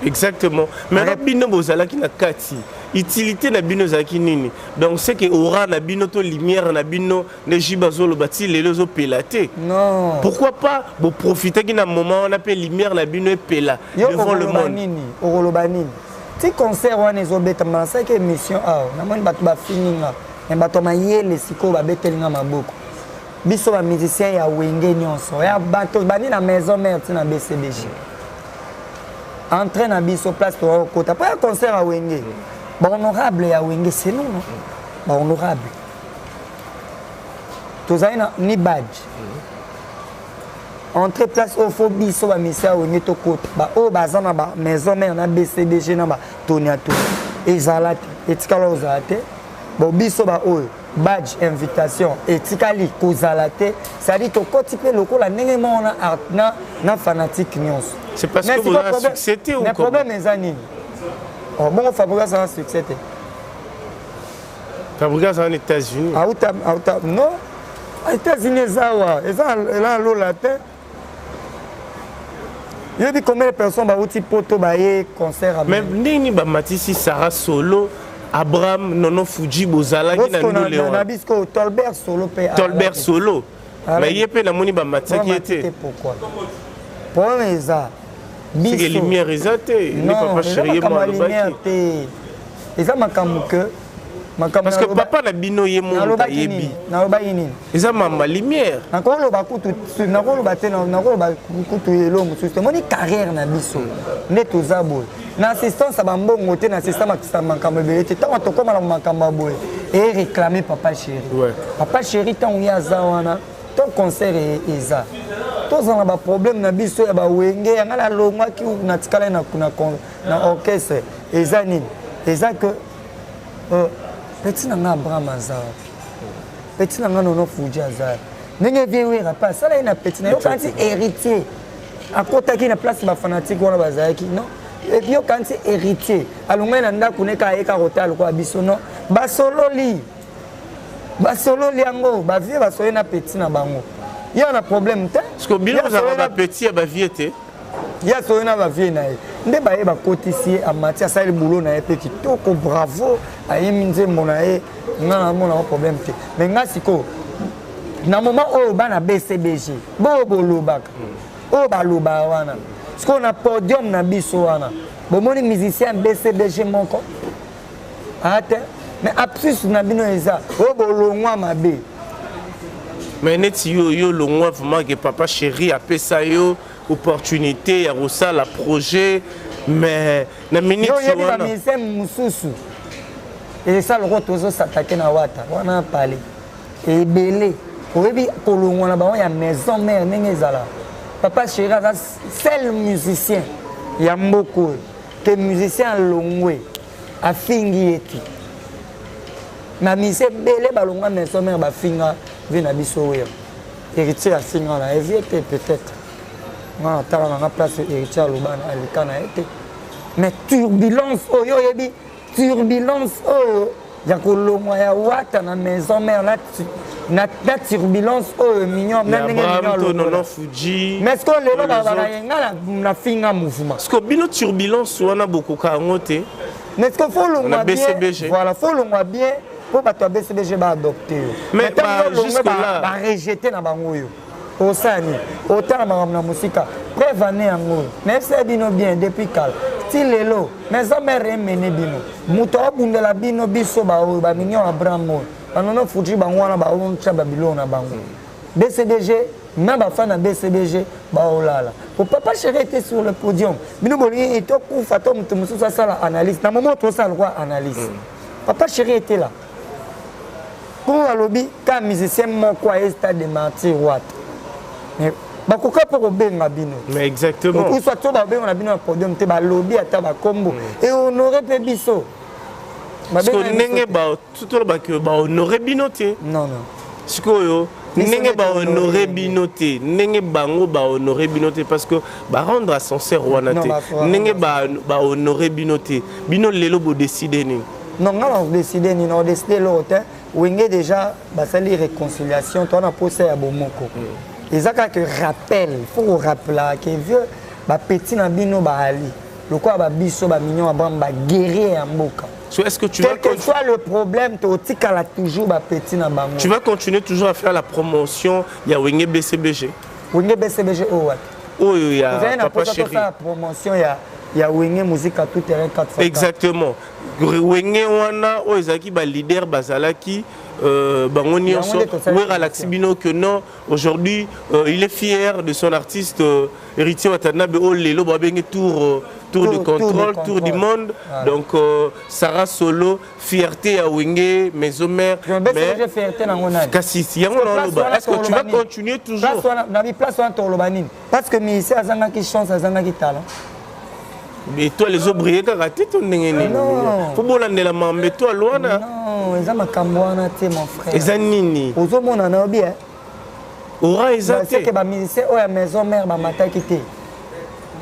S2: Exactement. Maintenant bino bozalaki na kati, utilité na bino ezalaki nini? Donc c'est que aura na bino to lumière na bino nde JB azoloba ti lelo ezopela te.
S1: Non.
S2: Pourquoi pas boprofitaki na moment wana mpe lumière na bino epela devant le monde?
S1: Nini okoloba nini? Ti concert wana ezobetama, nasalaki émission awa, namoni bato bafingi nga, me bato ya mayele sikoyo babeteli nga maboko. Biso ba musicien ya Wenge nyonso ya bato bandi na Maison Mère ti na BCBG, entrée na biso place tokota mpo ya concert ya Wenge, bahonorable ya Wenge, c'est nous, non? Bahonorable tozali na ni badge entrée place oyo fo biso bamisia ya Wenge tokota, baoyo baza na ba Maison Mère na BCBG na batoni ya toni ezala te, etikala ozala te. Bon, biso baoyo badge invitation etikali kozala te, c'est-à-dire tokoti mpe lokola ndenge moko na, na, na fanatique nyonso.
S2: C'est parce que vous avez succès te ou
S1: Mais problème eza nini? Oh, bongo Fabregas aza succès te?
S2: Fabregas aza na États-Unis.
S1: Auta, auta, non, États-Unis eza awa, eza ela lola te. Yoyebi combien de personnes bauti poto baye concert?
S2: Mais ndenge nini bamatisi Sarah Solo, Abraham, Nono Fuji, bozalaki na ndule
S1: wana na biso? Tolbert Solo mpe.
S2: Tolbert Solo, mais ye mpe namoni bamatisaki ye te.
S1: Pourquoi? Problème eza
S2: biso lumière eza te.
S1: Nde papa chéri ye mo alobaki te, eza makambo que
S2: parce que papa na bino ye mo ayebi.
S1: Nalobaki nini?
S2: Eza mamba lumière.
S1: Nakoloba kutu, nakoloba te, nakoloba kutu elo mosusu te. Moni carrière na biso nde toza boye na assistance ya bambongo te, na assistance ya makambo ebele te. Ntango tokóma na makambo ya boye, eréclame papa chéri. Papa chéri, ntango ye aza wana to concert eza, tozala na baproblème na biso ya bawenge yanga nalongwaki, natikala na orchestre, eza nini? Eza que petit na nga Abraham aza wapi? Petit na nga Nono Fuji aza wapi? Ndenge vie Wera mpe asala ye na petit na yo, kanti Héritier akotaki na place, bafanatike wana bazalaki non? Epuis yo kanti Héritier alongwai na ndako ne kaka ayeka kotala lokola biso, non? Basololi, basololi yango, bavie basololi na petit na bango, ye na problème te.
S2: Parce que bino ozalaka bapetit ya bavie te.
S1: Ye asololi na bavie na ye nde baye bakotisi ye, amati, asali boulot na ye mpe kitoko, bravo, ayemi nzembo na ye. Nga namona ngo problème te. Mais nga sikoyo na moment oyo bana BCBG boyo bolobaka, oyo balobaka wana, sikoyo na podium na biso wana bomoni musicien BCBG moko aa te, mais absus na bino eza oyo bolongwa mabe.
S2: Mais neti yo, yo longwa vraiment ke papa chéri apesa yo opportunité ya kosala projet, mais na minute
S1: oyebi bamusicien mosusu eza lokola tozosatake na Wata wana pale ebele, oyebi kolongwa na bango ya Maison Mère ndenge ezala. Papa chéri aza seul musicien ya mboka oyo ke musicien alongwe afingi ye te. Na musicien ebele balongwa Maison Mère bafinga vie na biso oyo, Héritier afinga na ye vie te. Peut-être nga natala nanga place Héritier aloba aleka na ye te, mais turbulence oyo oyebi, turbulence oyo ya kolongwa ya Wata na Maison Mère na turbulence oyo mignon na ndenge
S2: mignon. Fuji.
S1: Mais ce que lelo balobaka ye, nga nafinga mouvement.
S2: Parce que bino turbulence wana bokoka yango te.
S1: Mais ce que faut longwa bien, voilà, faut longwa bien. Mpo bato ya BCBG baadopte yo.
S2: Mais
S1: ntango barejete na bango oyo osala nini? Otala makambo na mosika. Preuve ane yango oyo nayebisa bino bien depuis kala ti lelo maison mère emene bino, moto abundela bino, biso baoyo bamignon Abraham oyo banono fuji bango wana baotya babiloko na bango. BCBG na bafan na BCBG baolala po Papa Chéri était sur le podium. Bino bolingi tokufa to moto mosusu asala analyse na moment tosala lokwa analyse. Papa Chéri était là mpo alobi ka musicien moko aye stade de Martyr wat, mais bakoka mpe kobenga bino.
S2: Mais exactement.
S1: Soit to babenga na bino na podium te, balobi ata bakombo ehonore mpe biso.
S2: Ndenge tolobaki bahonore bino te.
S1: Non, non.
S2: Sikoyo ndenge bahonore bino te, ndenge bango bahonore bino te, parce que barendre ascenseur wana te, ndenge bahonore bino te, bino lelo bodécider nini?
S1: Non, nga na décide nini? Na décide eloko te. Wenge déjà basali réconciliation, to wana posa ya bomoko eza kaka rappel. Faut korappeler ke vieux bapeti na bino baali lokola babiso bamignon Abraham, baguerrier ya mboka.
S2: So est-ce que tu
S1: Quel que soit le problème, totikala toujours bapeti na bango.
S2: Tu vas continuer toujours à faire la promotion ya Wenge BCBG?
S1: Wenge BCBG oyo wapi?
S2: Oyo ya Papa Chéri.
S1: Tosala promotion ya Wenge Musique à tout terrain 4
S2: fois. Exactement, Wenge wana oyo ezalaki baleader bazalaki bango nyonso. Wera alakisi bino que non, aujourd'hui il est fier de son artiste Héritier Watanabe oyo lelo babenge tour de contrôle, tour du monde. Voilà. Donc Sarah Solo, fierté ya Wenge Maison Mère.
S1: Mais fierté nango nani?
S2: Kasi yango naloba, est-ce que tu vas continuer toujours?
S1: Na place wana toloba nini? Parce que musicien azangaki chance, azangaki talent.
S2: Étoile ezobrille kaka te to ndenge nini? Fo bolandela mambe étoile wana.
S1: Non, eza makambo wana te, mon frère.
S2: Eza nini?
S1: Ozomona na yobi
S2: ora eza te.
S1: Ke bamusicien oyo ya maison mère bamataki te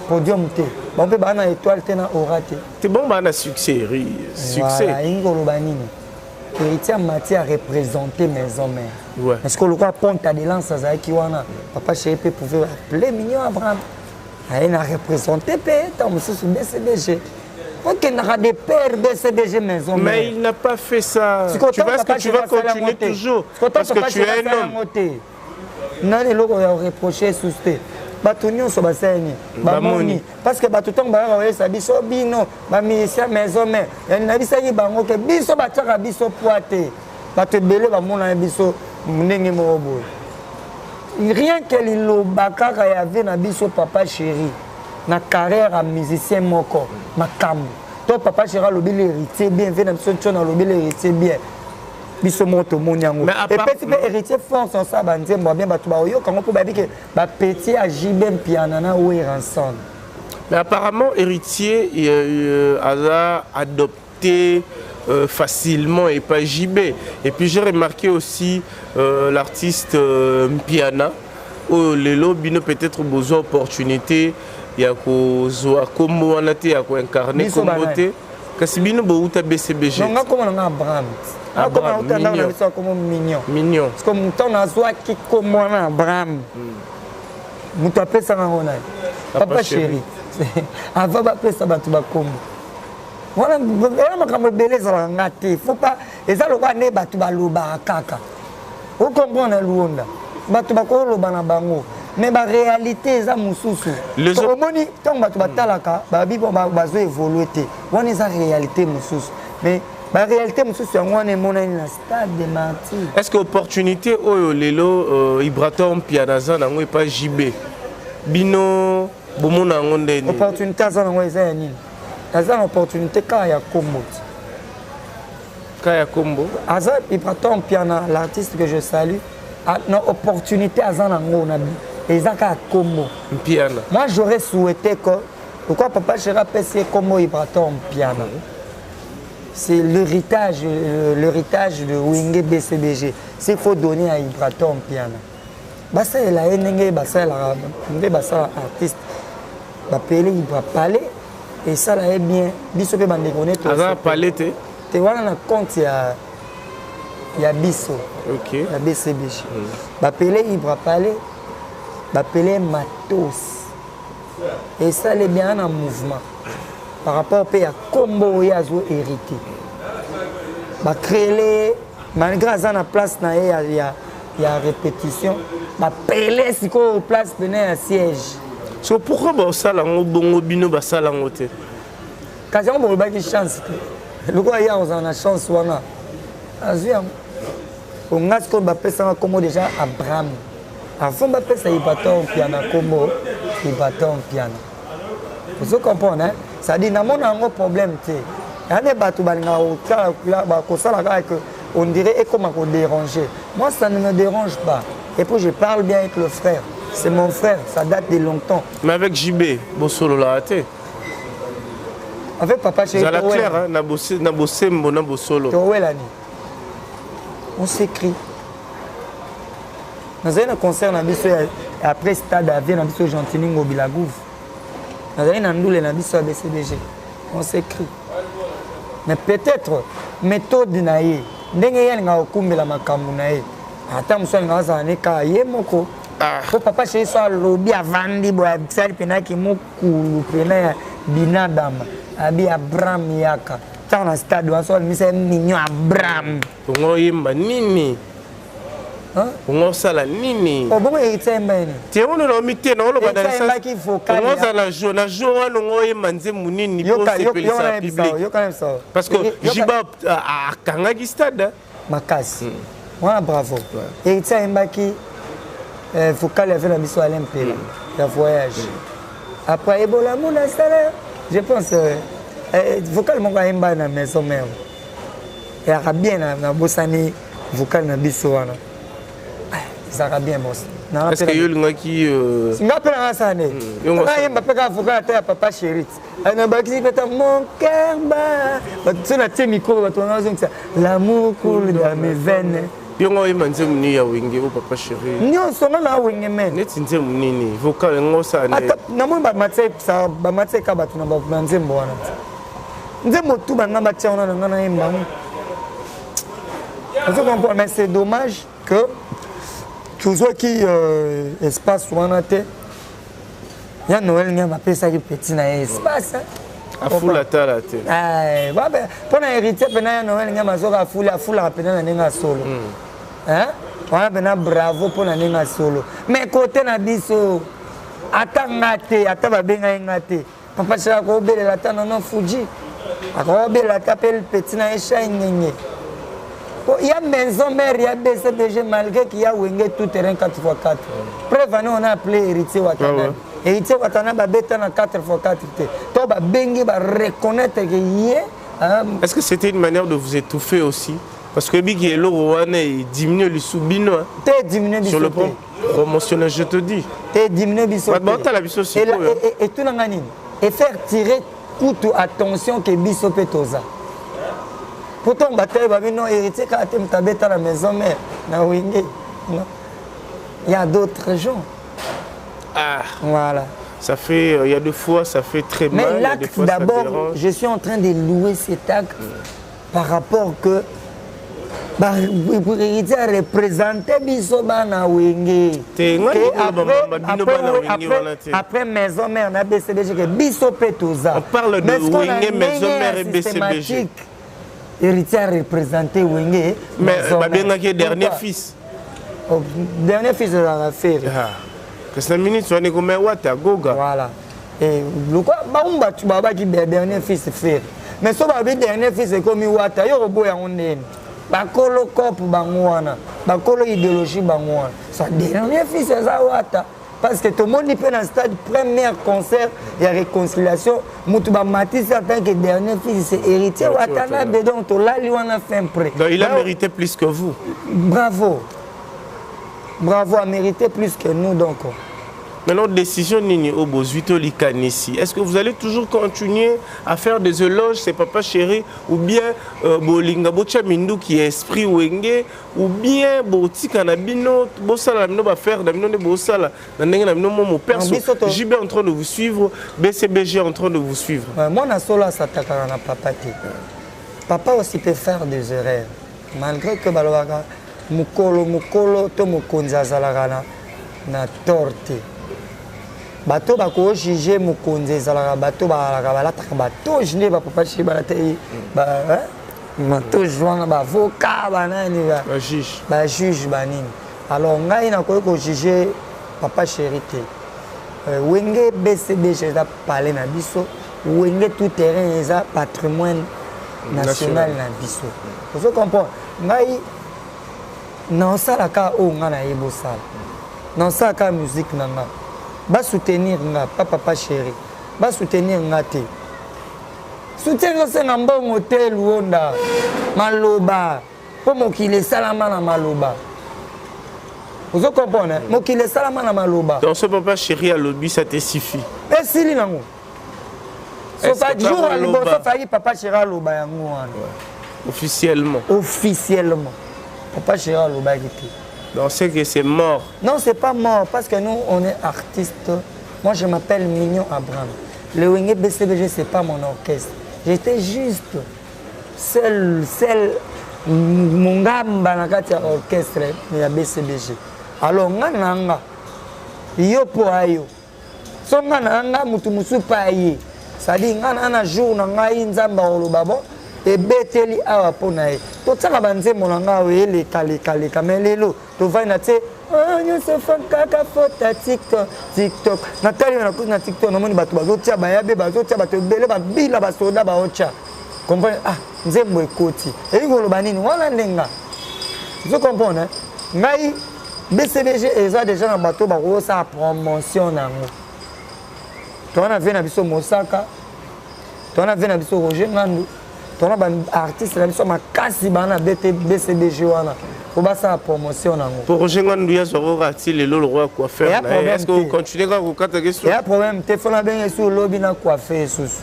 S1: podium te, bango mpe baa na étoile te, na aura te.
S2: Te, bon, baa na succès, succès.
S1: Elingi koloba nini? Héritier Mati a représenté maison mère.
S2: Ouais.
S1: Parce que le roi Ponta de lance azalaki wana, Papa Chéri mpe pouvait appeler Mignon Abraham aye na représenté mpe ntango mosusu BCBG okendaka de père BCBG maison.
S2: Mais il n'a pas fait ça. Tu vois, est-ce que tu vas continuer toujours parce que tu es un homme?
S1: Te, nani eloko ya reproche susu te. Bato nyonso basali nini? Bamoni, parce que bato ntango bayaka koyesa biso, bino bamusicien maison mère, yani nabisaki bango ke biso batiaka biso poids te. Bato ebele bamonana biso ndenge moko boye. Rien que liloba kaka ya ve na biso Papa Chéri na carrière ya musicien moko, makambo to Papa Chéri alobi l'héritier bien, ve na biso ntiona alobi l'héritier bien, biso moko tomoni yango epesi mpe héritier force osala banzembo bien, bato baoyoka yango mpo bayebi ke bapeti ya JB Mpiana na Werrason.
S2: Mais apparemment héritier aza adopté facilement et pas JB. Et puis j'ai remarqué aussi l'artiste Mpiana oyo lelo bino peut-être besoin opportunité ya kozwa kombo wana te, ya koincarne kombo te, kasi bino bouta BCBG.
S1: Nga kombo na nga Abraham. Akoma uta ndako na biso akomo Mignon.
S2: Mignon.
S1: Parce que moto nazwaki kombo wana Abraham, moto apesaka yango nani? Papa Chéri. Avant bapesa bato bakombo wana, wana makambo ebele ezalaka. Nga te, faut pas eza lokola nde bato balobaka kaka. Ocomprendre, Luonda, bato bakoloba na bango, mais baréalité eza mosusu. Omoni ntango bato batalaka babi bazo évolue te, wana eza réalité mosusu. Mais baréalité mosusu yango wana emonani na stade de Martyr.
S2: Est ce que opportunité oyo lelo Ibrator Mpiana aza nango epa JB, bino bomona yango ndeni?
S1: Opportunité aza nango eza ya nini? Aza na opportunité kaka ya kombo ti.
S2: Kaka ya kombo?
S1: Aza Ibrator Mpiana, l'artiste que je salue, na opportunité aza nango na eza kaka kombo.
S2: Mpiana.
S1: Moi j'aurais souhaité que pourquoi Papa Chéri apesi ye kombo Ibrator Mpiana, c'est l'héritage de Wenge BCBG. S'il faut donner à Ibrator Mpiana, basalela ye ndenge basalelaka, nde basala artiste, bapele Ibra palais, esala ye bien. Biso mpe bandeko ne.
S2: Aza palais te?
S1: Te, wana na compte ya biso ya BCBG. Bapele Ibra palais, bapele matos, esala bien na mouvement par rapport mpe ya kombo oyo azo hérité. Bacréele malgré aza na place na ye ya, ya, ya répétition, bapele sikoyo place pene ya siège.
S2: So pourquoi baosala yango bongo, bino basala yango te?
S1: Kasi yango bolobaki chance te, lokola ye akozala na chance wana, azwi yango. Onga sikoyo bapesanga nkombo déjà Abraham avant bapesa Ibator Mpiana nkombo Ibator Mpiana. Ozo comprendre, hein? C'est-à-dire namona yango problème te. Ya nde bato balingaka kosala kaka que on dirait ekoma kodéranger. Moi, ça ne me dérange pas. Et puis je parle bien avec le frère, c'est mon frère, ça date de longtemps.
S2: Mais avec JB, bosololaka te?
S1: Avec papa chéri.
S2: Zala clair, hein, na bosembo na bosolo.
S1: Towelani, on s'écrit. Nazali na concert na biso ya après stade avie na biso Gentini Ngobila Gouve, nazali na ndule na biso ya BCBG, on s'écrit. Mais peut-être méthode na ye, ndenge ye alingaka kokumbela makambo na ye, ata mosu alingaka azala ne kaka ye moko. Po papa chéri so alobi, avandi boye, asali mpenaki mokulu pena ya binadama, abi Abraham yaka ntango na stade wana, so alimisa ye mignon Abraham.
S2: Ongo oyemba nini? Ongo osala nini?
S1: Obongo Héritier ayemba nini?
S2: Te, ono naomi te, naoloba.
S1: Ayembaki vocal.
S2: Ongo ozala jour na jour wana, ongo oyemba nzembo nini mpo osepelisa public? Parce que JB akangaki stade.
S1: Makasi wana, bravo. Héritier ayembaki vocal ya ve na biso Alain Mpela ya voyage. Après ebolamu na sala, je pense vocal moko ayemba na Maison Mère eyaka bien. Nabosani vocal na biso wana, ezalaka bien bos.
S2: Est-ce que yo olingaki?
S1: Nga mpe nanga sala nde nayemba mpe kaka vocal ata ya papa chérit, nabakisi mpe ta mon cœur bat. Bato so natie micro, bato banga bazongisa l'amour coule dans mes veines.
S2: Yo nga oyemba nzembo nini ya Wenge o papa chéri?
S1: Nyonso, nga na Wenge men.
S2: Neti nzembo nini, vocal yango osala?
S1: Ata namoni bamatia eka bato na nzembo wana te, nzembo tu banga batia wana na nga nayemba yango. Ozo comprendre? Mais c'est dommage que tozwaki espace wana te. Ya Noel Nyama apesaki petit na ye espace.
S2: Afula tala te.
S1: Mpo na Héritier mpena, ya Noel Nyama azoka afuli, afulaka mpena na ndenge ya solo wana mpena, bravo mpo na ndenge ya solo. Mais kote na biso, ata nga te, ata babengai nga te, papa chéri akobelela ata nono Fuji, akobelela ata mpe petit na ye Shai Ngenge. Ya Maison Mère, ya BCBG, malgré qu'il y a Wenge tout terrain 4x4. Preuve année, on a appelé Héritier Watanabe. Héritier Watanabe abeta na 4x4 te. To babengi ba reconnaître que ye.
S2: Est-ce que c'était une manière de vous étouffer aussi? Parce que biki eloko wana diminue lisusu bino.
S1: Te, diminue
S2: biso. Sur le plan promotionnel, je te dis.
S1: Te, diminue biso.
S2: Batala biso
S1: sikoyo. Etunanga nini? Et faire tirer kutu attention ke biso mpe toza. Pourtant bataye babi non, Héritier kaka te moto abeta na Maison Mère na Wenge. Non, il y a d'autres gens.
S2: Ah.
S1: Voilà.
S2: Ça fait, il y a deux fois, ça fait très
S1: Mais
S2: mal. Il y a des
S1: l'acte
S2: fois, ça
S1: d'abord,
S2: dérange.
S1: Je suis en train de louer cet acte par rapport que Héritier a représenté biso bana Wenge.
S2: Te, nga
S1: Ke
S2: ndenge oloba bino bana Wenge wana te.
S1: Après Maison Mère na BCBG, ke biso mpe toza.
S2: On parle de
S1: Mais ce qu'on a
S2: Wenge, Maison
S1: ndenge ya
S2: Mère et BCBG.
S1: systématique, Héritier a représenté Wenge.
S2: Mais
S1: Maison Mère.
S2: babengaki dernier
S1: Pourquoi?
S2: fils.
S1: Oh, dernier fils ezalaka Ferre.
S2: Ah. Kasi na minute wana ekoma Wata Goga.
S1: Voilà, et lokwa bango bato babaki dernier fils Ferre, mais so babi dernier fils ekomi Wata, yo koboya yango ndeni? Bakolo cope bango wana, bakolo idéologie bango wana. Sa dernier fils eza Wata, parce que tomoni mpe na stade, première concert ya réconciliation, moto bamatisi en tant que dernier fils, c'est Héritier
S2: Héritier.
S1: Watanabe. Donc tolali wana fin prêt.
S2: Donc il a mérité plus que vous.
S1: Bravo, bravo, a mérité plus que nous, donc.
S2: Maintenant, décision nini oyo bozwi to likanisi? Est-ce que vous allez toujours continuer à faire des éloges, c'est papa chéri, ou bien bolinga botia minduki ya esprit Wenge, ou bien botika na bino, bosala na bino bafaire na bino nde bosala na ndenge na bino mo perso?
S1: Non, biso
S2: JB en train de vous suivre, BCBG en train de vous suivre.
S1: Ouais, mwana solo asatakaka na papa te. Papa aussi peut faire des erreurs, malgré que balobaka mokolo mokolo to mokonzi azalaka na tort te. Bato bakojuge mokonzi ezalaka bato balaka balataka batoge nde bapapa chéri balata ye. Matouche wana baavocat banani, bajuge banini. Alors ngai nakoki kojuge Papa Chéri te. Wenge BCBG eza palais na biso, Wenge tout terrain eza patrimoine national na biso. Ozo comprendre? Ngai naosala kaka oyo ngai nayebi osala, naosala kaka musique na nga. Basoutenir nga pa Papa Chéri, basoutenir nga te. Soutien ezosenga mbongo te, Luonda, maloba, mpo mokili esalama na maloba. Ozo comprendre? Mokili esalama na maloba.
S2: Donc ce Papa Chéri alobi, ça te suffit?
S1: Esili nango. Soka jour ya liboso faki Papa Chéri aloba yango wana.
S2: Officiellement.
S1: Officiellement. Papa Chéri alobaki te.
S2: Donc c'est que c'est mort.
S1: Non, c'est pas mort, parce que nous, on est artistes. Moi, je m'appelle Mignon Abraham. Le Wenge BCBG, c'est pas mon orchestre. J'étais juste seul, seul mongamba na kati ya orchestre ya BCBG. Alors nga na nga, yo po ayo. So nga na nga, mutu mosusu pa aye. C'est-à-dire nga na na jour na ngai, Nzambe akoloba bon, ebeteli awa mpo na ye. Totiaka banzembo na ngai oyo eleka-leka-leka, mais lelo tovandi na tie nyonso kaka fota TikTok, TikTok. Natali na nakuti na TikTok, namoni bato bazotia, bayabe bazotia, bato ebele babila, basoda baotya. Comprendre? Ah, nzembo ekoti. Elingi koloba nini? Wana nde nga. Ozo comprendre? Ngai BCBG eza déjà na bato bakosala promotion nango. Toza na vie na biso Mosaka, toza na vie na biso Roger Ngandu, toza na baartiste na biso makasi baa na BCBG wana po basala promotion nango.
S2: Po Roger Ngandu ya zwako kati lelo le roi coiffeur na ye. Est-ce que vous continuez kaka kokata question?
S1: Ya problème te, fo nabenge su lobi na coiffer susu.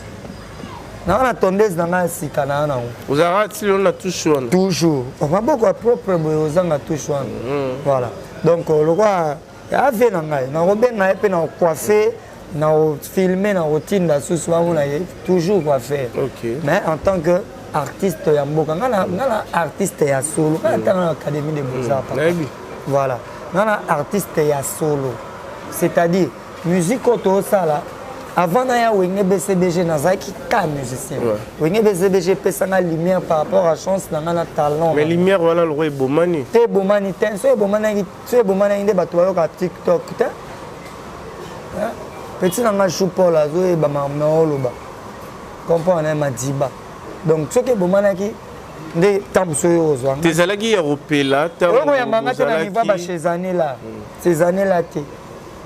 S1: Naa na tondeuse na ngai ya sika na nango.
S2: Ozalaka ti lelo na touche wana?
S1: Toujours. Maboko ya propre boye ozanga touche wana. Voilà. Donc lokwa ave na ngai nakobenga ye mpe na coiffer, na filmer, na kotinda susu bamona ye toujours coiffer. Mais en tant que artiste ya mboka, nga na artiste ya solo, nga natanga na Académie de Beaux-Arts. Voilà, nga na artiste ya solo, c'est-à-dire musique oyo tozosala. Avant na ya Wenge BCBG, nazalaki ka musicien. Wenge BCBG epesanga lumière par rapport à chance na nga na talent.
S2: Mais lumière wana loko ebomani
S1: te, ebomani te. So ebomanaki, so ebomanaki nde bato bayoka TikTok te. Petit na nga Chou Paul azoyeba makambo na oloba, comprendre Madiba. Donc soki ebomanaki nde ntango mosusu oyo ozwa.
S2: Ezalaki ya kopela.
S1: Oyo koyambanga te na niveau ba chez année là, ces années là te.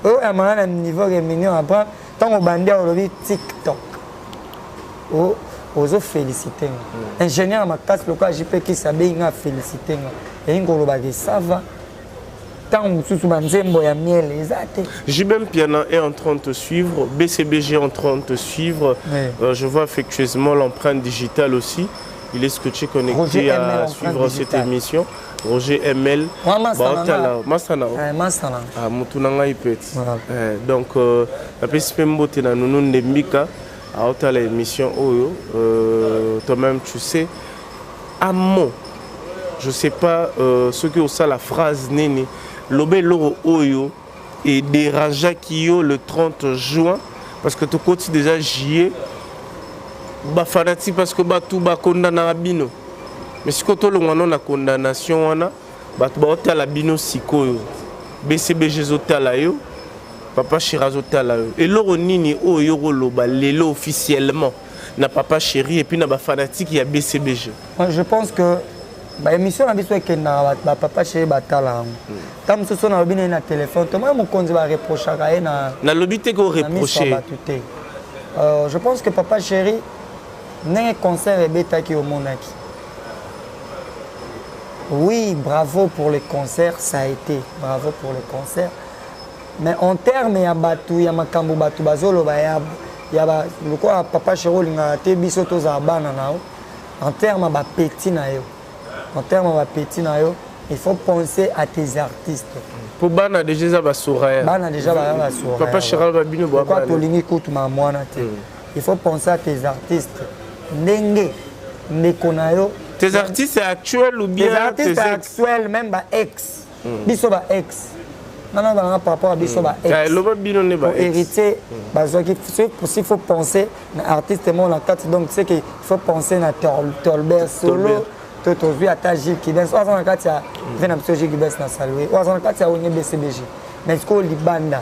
S1: Oyo yambanga na niveau réunion après ntango obandi olobi TikTok, ozo félicité nga. Ingénieur makasi lokola JP Kisi abengi nga, félicité nga, elingi kolobaka esava. Ntango mosusu banzembo ya miel eza te.
S2: JB Mpiana est en train de te suivre, BCBG est en train de te suivre. Oui. Je vois affectueusement l'empreinte digitale aussi. Il est scotché connecté
S1: Roger
S2: à
S1: ML,
S2: suivre cette
S1: digitale.
S2: Émission. Roger ML.
S1: Masana.
S2: Masana.
S1: Masana.
S2: Ah, mutu na ngai petit. Donc napesi mpe mbote na Nunu Ndembika aotala émission oyo. Toi-même tu sais. Amon. Je sais pas ce que ça la phrase nini lobe loro oyo et dérangeaki yo le 30 juin parce que tu comptes déjà juillet ba fanatique parce que ba tout ba condamna bino mais si koto longwa na condamnation wana ba ba otala bino sikoyo BCBG zotala yo Papa Chéri azotala yo eloko nini oyo koloba lelo officiellement na Papa Chéri et puis na ba fanatique ya BCBG?
S1: Moi, je pense que ba émission na biso ekendaka ba Papa Chéri batala yango. Ntango mosusu nalobi na ye na téléphone, tomona mokonzi bareprochaka ye na
S2: nalobi te ko reprocher
S1: bato te. Je pense que Papa Chéri ndenge concert ebetaki omonaki. Oui, bravo pour le concert, ça a été bravo pour le concert. Mais en termes ya bato ya makambo bato bazoloba ya ya ba lokola Papa Chéri olingaka te biso tozala bana na yo, en termes ya ba petit na yo, en termes ya ba petit na yo, il faut penser à tes artistes.
S2: Pour bana déjà eza ba Soraya.
S1: Bana déjà ba ba Soraya.
S2: Papa Chéri ba bino ba
S1: bana. Tolingi kutu ma mwana te. Il faut penser à tes artistes. Ndenge ndeko na yo.
S2: Tes artistes actuels ou bien
S1: tes artistes
S2: tes ex?
S1: Actuels, même ba ex. Biso ba ex. Nga na balanga par rapport à biso ba
S2: ex. Loba bino ne ba
S1: ex. Héritier bazwaki s'il faut penser na artiste moko na kati, donc c'est que il faut penser na Tolbert solo to tozwi ata Gilles Kibens oyo aza na kati ya ve na biso Gilles Kibens na salue oyo aza na kati ya Wenge BCBG, mais sikoyo libanda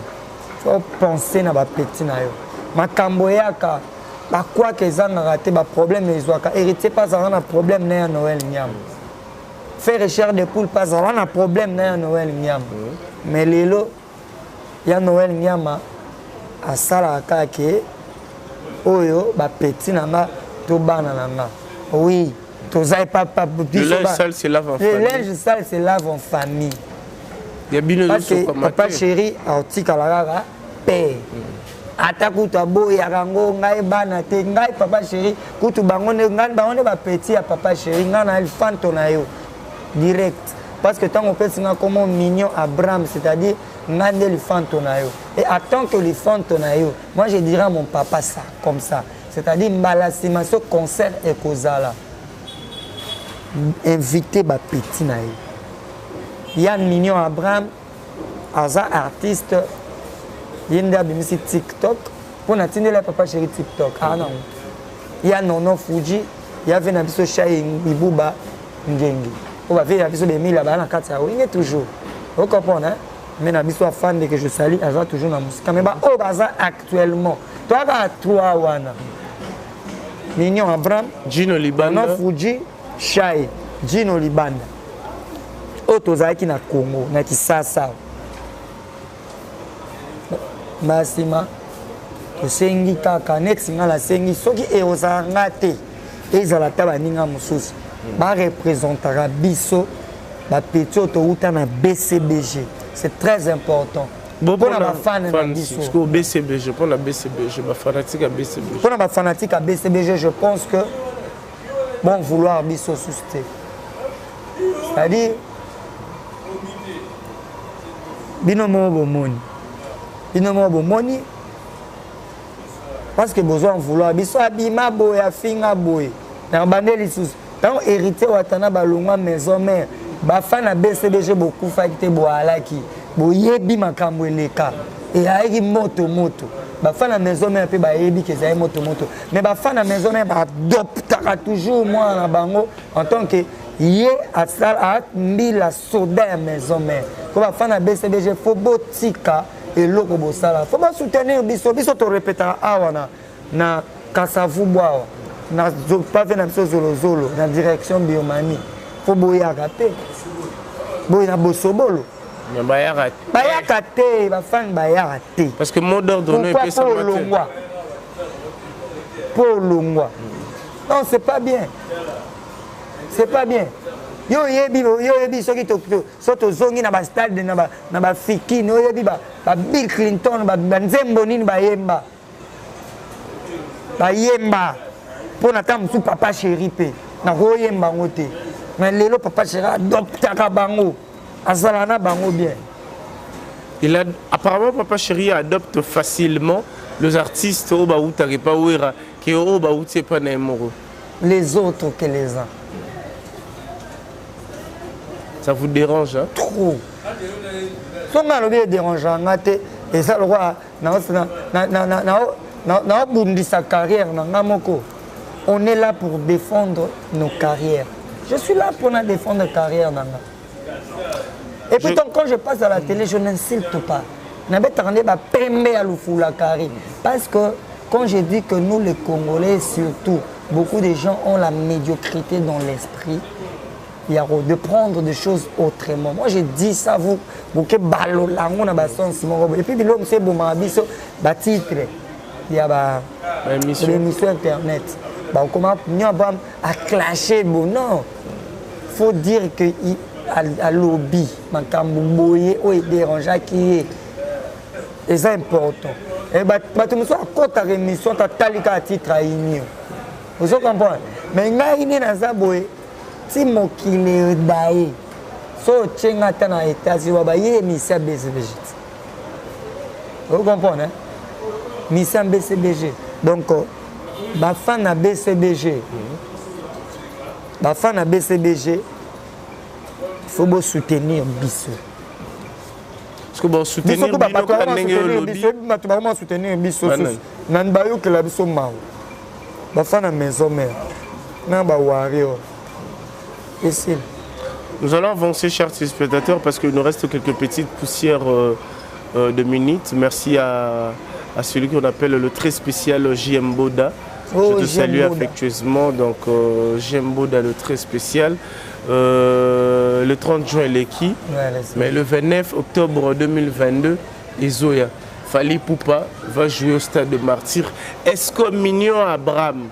S1: faut penser na bapeti na yo. Makambo eyaka, bakwaka ezangaka te, baproblème ezwaka. Héritier mpe azalaka na problème na ya Noël Nyama, Frère Chair de Poule mpe azala na problème na ya Noël Nyama, mais lelo ya Noël Nyama asalaka kaka ke oyo bapeti na nga to bana na nga. Oui, toza epa.
S2: Le linge sale se lave en
S1: famille. Le linge sale se lave en famille.
S2: Ya bino.
S1: Parce que papa chéri aotikala kaka père. Ata kutu aboyaka yango, ngai bana te, ngai papa chéri kutu bango nde, bango nde bapeti ya papa chéri. Ngai na elfanto na yo direct, parce que ntango opesi nga komo Mignon Abraham, c'est-à-dire ngai nde lifanto na yo. Et en tant que lifanto na yo, moi je dirais à mon papa ça comme ça, c'est-à-dire mbala nsima so concert ekozala, invité bapeti na ye. Yann Mignon Abraham aza artiste, ye nde abimisi TikTok mpo na tindela papa chéri TikTok. Ah non, ya Nono Fuji, ya ve na biso Shai Ibuba Ngengi, oyo bave na biso Bemila baa na kati ya Wenge toujours, ocomprendre, hein? Mais na biso afande que je sali aza toujours na mosika, mais baoyo baza actuellement toyaka trois wana: Mignon Abraham,
S2: Gino Libanda.
S1: Nono Fuji, Shai, Gino Libanda, oyo tozalaki na Congo na Kisasa. Mbala nsima tosengi kaka neti nga nasengi, soki ekozala nga te, ezala ata baninga mosusu barepresentaka biso bapeti oyo towuta na BCBG. C'est très important mpona bafane na biso.
S2: BCBG, mpona BCBG, bafanatique ya BCBG.
S1: Mpona bafanatique ya BCBG, je pense que bon vouloir biso susu te, c'est-à-dire bino moko bomoni, bino moko bomoni, parce que bozwa vouloir biso abima boye, afinga boye na bande lisusu. Ntango Héritier Watana balongwa maison mère, bafa na BCBG bokufaki te, boalaki boyebi makambo eleka, eyayaki moto moto. Bafa na maison mère mpe bayebi ke ezali moto moto, mais bafa na maison mère baadoptaka toujours mwana na bango en tant que ye asala mbila soda ya maison mère. Ko bafa na BCBG, faut botika eloko bosala, faut basoutenir biso. Biso torepetaka awa na Kasavubu awa na pave na biso zolozolo na direction Birmanie, faut boyaka mpe boye na bosobolo.
S2: Bayaka.
S1: Bayaka te, bafani bayaka te.
S2: Parce que mot d'ordre no
S1: epesama te. Olongwa mpo olongwa, non, c'est pas bien, c'est pas bien. Yo oyebi, yo oyebi soki so tozongi na bastade na bafikine, oyebi ba Bill Clinton, banzembo nini bayemba, bayemba mpo na ntango mosusu papa chéri mpe nakoyemba yango te. Mais lelo papa chéri adoptaka bango, azala na bango bien.
S2: Il a, apparemment, Papa Chéri adopte facilement les artistes oyo bautaka epa Wera ke oyo bauti epa na ye moko.
S1: Les autres que les uns.
S2: Ça vous dérange, hein?
S1: Trop. So ngai alobi edérange nga te, eza lokwa naobundisa carrière na nga moko. On est là pour défendre nos carrières. Je suis là pour na défendre carrière na nga. Et puis donc, quand je passe à la télé, je n'insulte pas, nabetaka nde bapembe ya lufula carré, parce que quand je dis que nous les Congolais, surtout beaucoup de gens ont la médiocrité dans l'esprit de prendre des choses autrement. Moi je dis ça, vous boke balola yango na basens moko. Et puis biloko mosusu ebomaka biso, batitre ya ba émission internet, bakoma nyo aclashe bo. Non, faut dire que alobi makambo boye oyo edérangeaki ye, eza important. Bato mosusu akɔtaka émission, tatali kaka titre, ayini yo, ozo comprendre. Mais ngai nde naza boye ti mokili eda ye. So otie nga ata na États-Unis, wa baye émission ya BCBG, ocomprendre, hein? Mission BCBG, donc bafan na BCBG, bafan na BCBG, faut bosoutenir biso.
S2: Parce que basoutenir bino kaka ndenge olobi.
S1: Bato bakoma soutenir biso susu nani bayokela biso mawa, bafana maison mère na bawario esili.
S2: Nous allons avancer, chers téléspectateurs, parce qu'il nous reste quelques petites poussières de minutes. Merci à celui qu'on appelle le très spécial JM Boda.
S1: Oh,
S2: Je te
S1: JM
S2: salue
S1: Boda.
S2: Affectueusement. Donc, JM Boda, le très spécial. Le 30 juin, Leki.
S1: Ouais, laisse.
S2: Mais le 29 octobre 2022, Ezoya, Fally Ipupa va jouer au stade de Martyr. Est-ce que Mignon Abraham,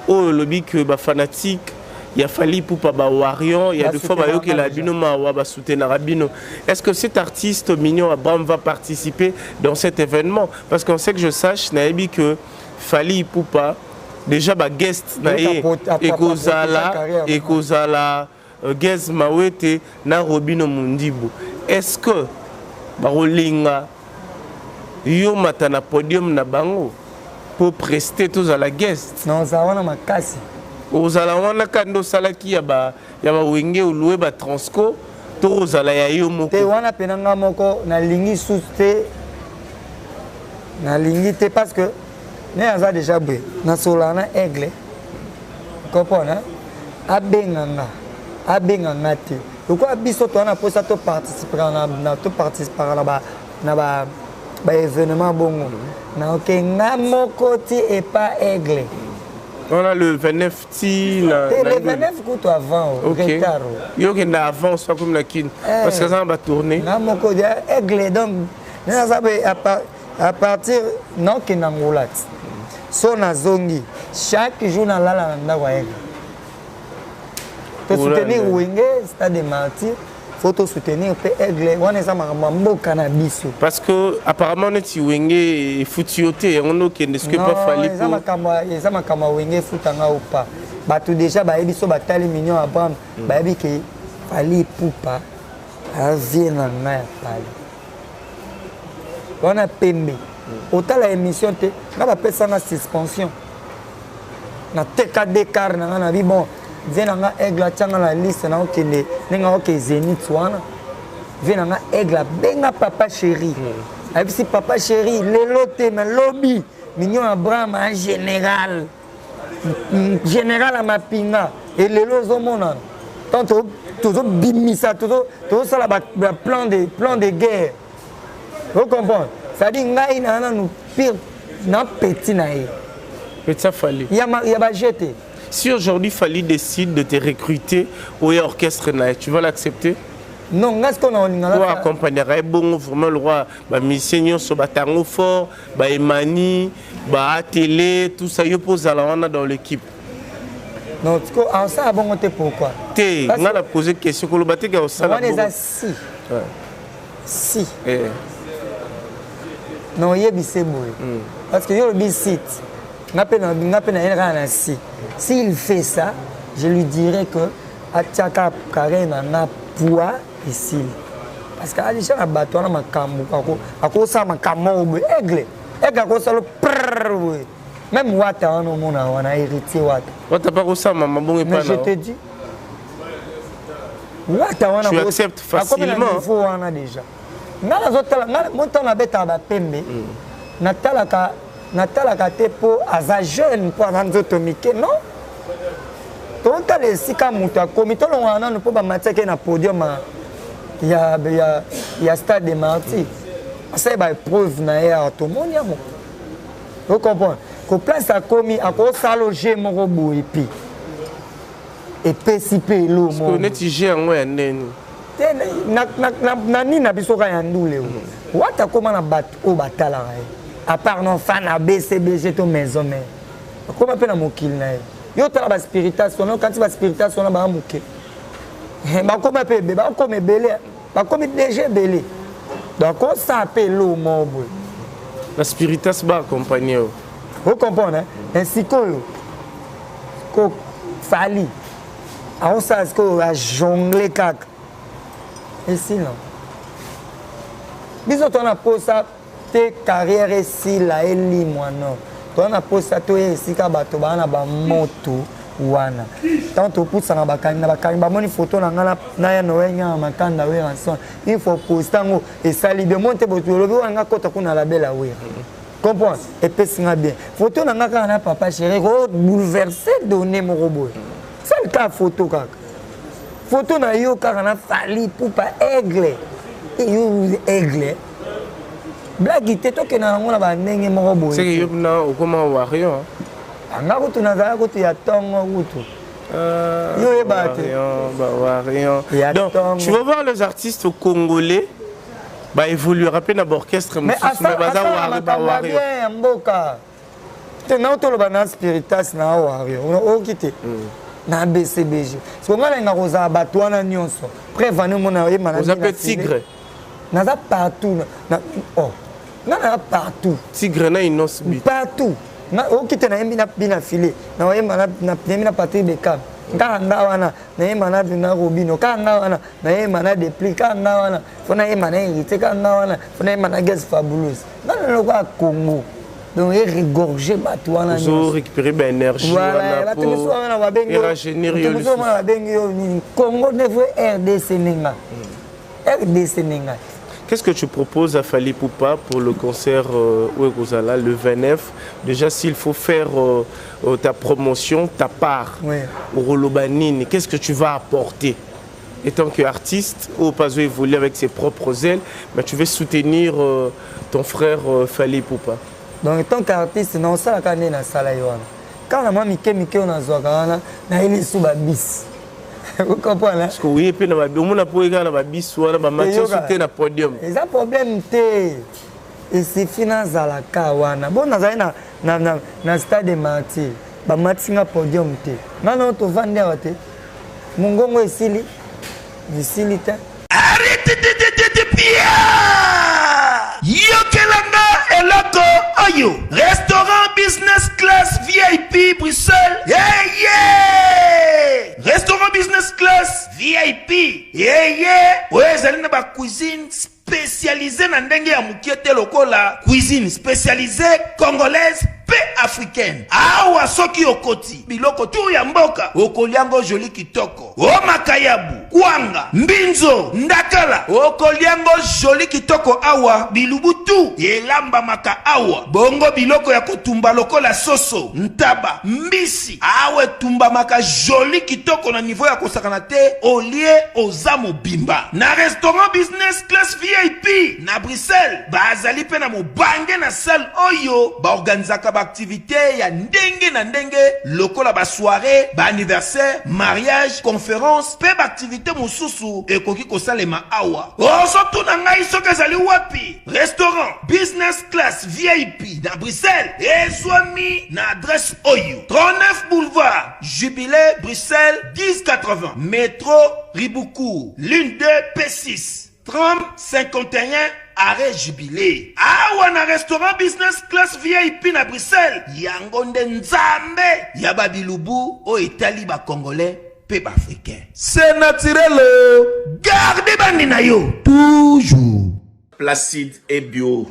S2: oh, lobi que ba fanatique, il y a Fally Ipupa ba Warrior, il y a
S1: Ba
S2: des fois ba
S1: soutenir
S2: yo
S1: déjà.
S2: bino mawa ba soutenir bino. Est-ce que cet artiste Mignon Abraham va participer dans cet événement? Parce qu'on sait que je sache, nayebi que Fally Ipupa déjà ba guest na ye ekozala ekozala Gaz Mawete na Robino Mundibu. Est-ce que bakolinga yo mata na podium na bango pour prester tozala guest?
S1: Non, ozala wana makasi.
S2: Ozala wana kaka nde osalaki ya bawenge, olue batransco to ozala ya yo moko?
S1: Te, wana mpena nga moko nalingi susu te, nalingi te, parce que ne aza déjà boye, nasolaka na Aigle, comprendre, abenga nga, abenga nga te. Lokola biso toza na mposa toparticipera na toparticipaka na ba baévénement bongo, naoke nga moko ti epa Aigle.
S2: Wana le 29 ti na
S1: Te,
S2: na
S1: le
S2: Nduli.
S1: 29 kutu avant o, retard o.
S2: Yo okenda avant so akomi na Kini parce que aza na batournée.
S1: Nga moko dia Aigle, donc nde naza boye à partir naokenda Ngola ti so nazongi, chaque jour nalala na ndako ya Aigle. Tosoutenir
S2: Olala.
S1: Wenge stade de Martyr, faut tosoutenir mpe Aigle. Wana eza makambo ya mboka na biso.
S2: Parce que apparemment neti Wenge efuti yo te, yango nde okende soki epa Fally.
S1: Eza makambo eza makambo ya Wenge efutanga o pa. Bato déjà bayebi so batali Mignon Abraham, bayebi ke Fally Ipupa avie na ngai ya pali wana pembe. Otala émission te, nga bapesanga suspension, nateka dekar na nga na bi. Bon, vie na nga Aigle atianga na liste, na okende ndenge aoke Zénith wana. Vie na nga Aigle abenga Papa Chéri, ayebisi Papa Chéri: lelo te, me lobi Mignon Abraham en général, général ya mapinga. Elelo ozomonana tant tozobimisa, tozosala plan de guerre, ocomprendre? C'est-à-dire ngai na nanu pire na petit na ye.
S2: Petit ya Fally.
S1: Ya baje te.
S2: Si aujourd'hui Fally décide de te recruter au orchestre na ye, tu vas l'accepter?
S1: Non, ngai sikoyo na olinga
S2: Po accompagnera ye bongo vraiment le roi, bamusicien nyonso, batango fort, baemani, baatele, tout ça, yo mpo ozala wana dans l'équipe.
S1: Non, sikoyo asala bongo te. Pourquoi?
S2: Te, ngai na pose question, koloba te ka osala.
S1: Wana eza si si na oyebise boye, parce que yo olobi site, nga mpe nayeli kaka na si. S'il fait ça, je lui dirais que atiaka carré na nga poids esili, parce que alisha na bato wana makambo akosala makambo moko boye. Aigle, Aigle akosala prrr boye. Même Wata wana, omona wana Héritier Wata.
S2: Wata mpa kosala mama bongo.
S1: Mais je te dis, Wata wana
S2: Tu acceptes facilement.
S1: Niveau wana déjà nga nazotala nga moto nabetaka bapembe, natalaka natalaka te mpo aza jeune, mpo aza nzoto mike. Non, totala esika moto akomi. Tolongwana nanu mpo bamatiaki na podium ya stade de Martyr, asali baépreuve na ye awa, tomoni yango, ocomprendre ko place akomi, akosala oje moko boye epi epesi mpe elo
S2: moko neti je yango ya ndeni.
S1: Te, na nini na biso kaka ya ndule o Wata akóma na bato oyo batalaka ye, à part non fan na BCBG to maison mère, akóma mpe na mokili na ye. Yo tala baspiritas wana, okanisi baspiritas wana baa moke, bakóma mpe ebe, bakóma ebele, bakomi déjà ebele, donc akosala mpe elo moko boye.
S2: Na spiritas baaccompagne o.
S1: Ocomprendre? Sikoyo ko Fally aosala sikoyo, ajongle kaka esila. Biso toza na posa te carrière esila, elimwa. Non, toza na posa toya esika bato baa na bamoto. wana. Ntango topusana bakangi na bakangi bamoni foto na ngai na ya Noel Nyama Makanda Werrason, il faut poster yango esali bien. Moni te olobi wana nga kota kuna label ya Wera. Comprendre? Epesi nga bien. Photo na nga kaka na papa chéri ko bouleverser donner moko boye. Sali kaka photo kaka. Photo na yo kaka na Fally Ipupa aigle. Yo aigle. Blague te tokenda nango na ba ndenge moko boye.
S2: C'est que yo na okoma warrior.
S1: Nga kutu nazala kutu ya tongo kutu. Yo yeba te.
S2: Warrior. Donc, tu vas voir les artistes congolais ba évoluera pe na ba orchestre mosusu mais baza wari ba wario
S1: ya mboka te na toloba na spiritas na wario oyoki te na BCBG siko ngai nalinga kozala bato wana nyonso preuve ane omona oyeba
S2: oza mpe tigre
S1: naza partout na oh nga naza partout
S2: tigre na innos
S1: bi partout oyoki te nayembi na bina filet na oyemba nayembi na Patrick Beckham kaka nga wana nayemba na na Robino kaka nga wana nayemba na Depli kaka nga wana fo nayemba na Héritier kaka nga wana fo nayemba na Gaz Fabulous nga na lokola Congo donc e regorger bato wana
S2: ozo récupérer ba énergie wana
S1: bato mosusu wana babengi mosusu wana babengi yo nini Congo ne vrai RDC nenga RDC nenga.
S2: Qu'est-ce que tu proposes à Fally Ipupa pour le concert Ouekozala le 29? Déjà, s'il faut faire ta promotion, ta part,
S1: oui.
S2: au Rolobanine, qu'est-ce que tu vas apporter? Étant qu'artiste, ou pas évoluer avec ses propres ailes, mais tu veux soutenir ton frère Fally Ipupa.
S1: Donc, étant qu'artiste, non, ça, la canne, na sala yoana. Quand la mami mike mike on a zoaka na ili sous ba bis. Vous comprenez?
S2: Parce que oui, puis na ba on a pour na ba bis wana ba match sauter na podium.
S1: Eza problème te. Et c'est finance à la kawana. Bon nazali na na na na stade de martyr. Ba match nga podium te. Non non to vendre wa te. Mungongo esili. Esili te.
S3: Arrête de de de de Pierre. Yokelanga eloko oyo. Restaurant business class VIP Bruxelles. Yeah yeah. Restaurant business class VIP. Yeah yeah. Oyo ezali na ba cuisine spécialisée na ndenge ya mokie te lokola cuisine spécialisée congolaise pe africaine. Awa soki okoti biloko tu ya mboka okoliango joli kitoko. O makayabu, kwanga, mbinzo, ndakala okoliango joli kitoko awa bilubu tu elamba maka awa. Bongo biloko ya kotumba lokola soso, ntaba, mbisi awa etumba maka joli kitoko na niveau ya kosakana te olie oza mobimba. Na restaurant business class VIP na Bruxelles bazali pe na mobange na salle oyo ba organisaka ba activité ya ndenge na ndenge lokola ba soirée, ba anniversaire, mariage, conférence pe ba activité mosusu ekoki kosalema awa. Ozotuna ngai soki ezali wapi? Restaurant business class VIP na Bruxelles ezwami na adresse oyo 39 boulevard Jubilé Bruxelles 1080 métro Ribaucourt ligne 2 P6 tram 51 arrêt Jubilé. Awa na restaurant business class VIP na Bruxelles yango nde nzambe ya babilubu oyo etali ba congolais pe ba africain. C'est naturel, garde bandi na yo toujours.
S8: Placide Ebio,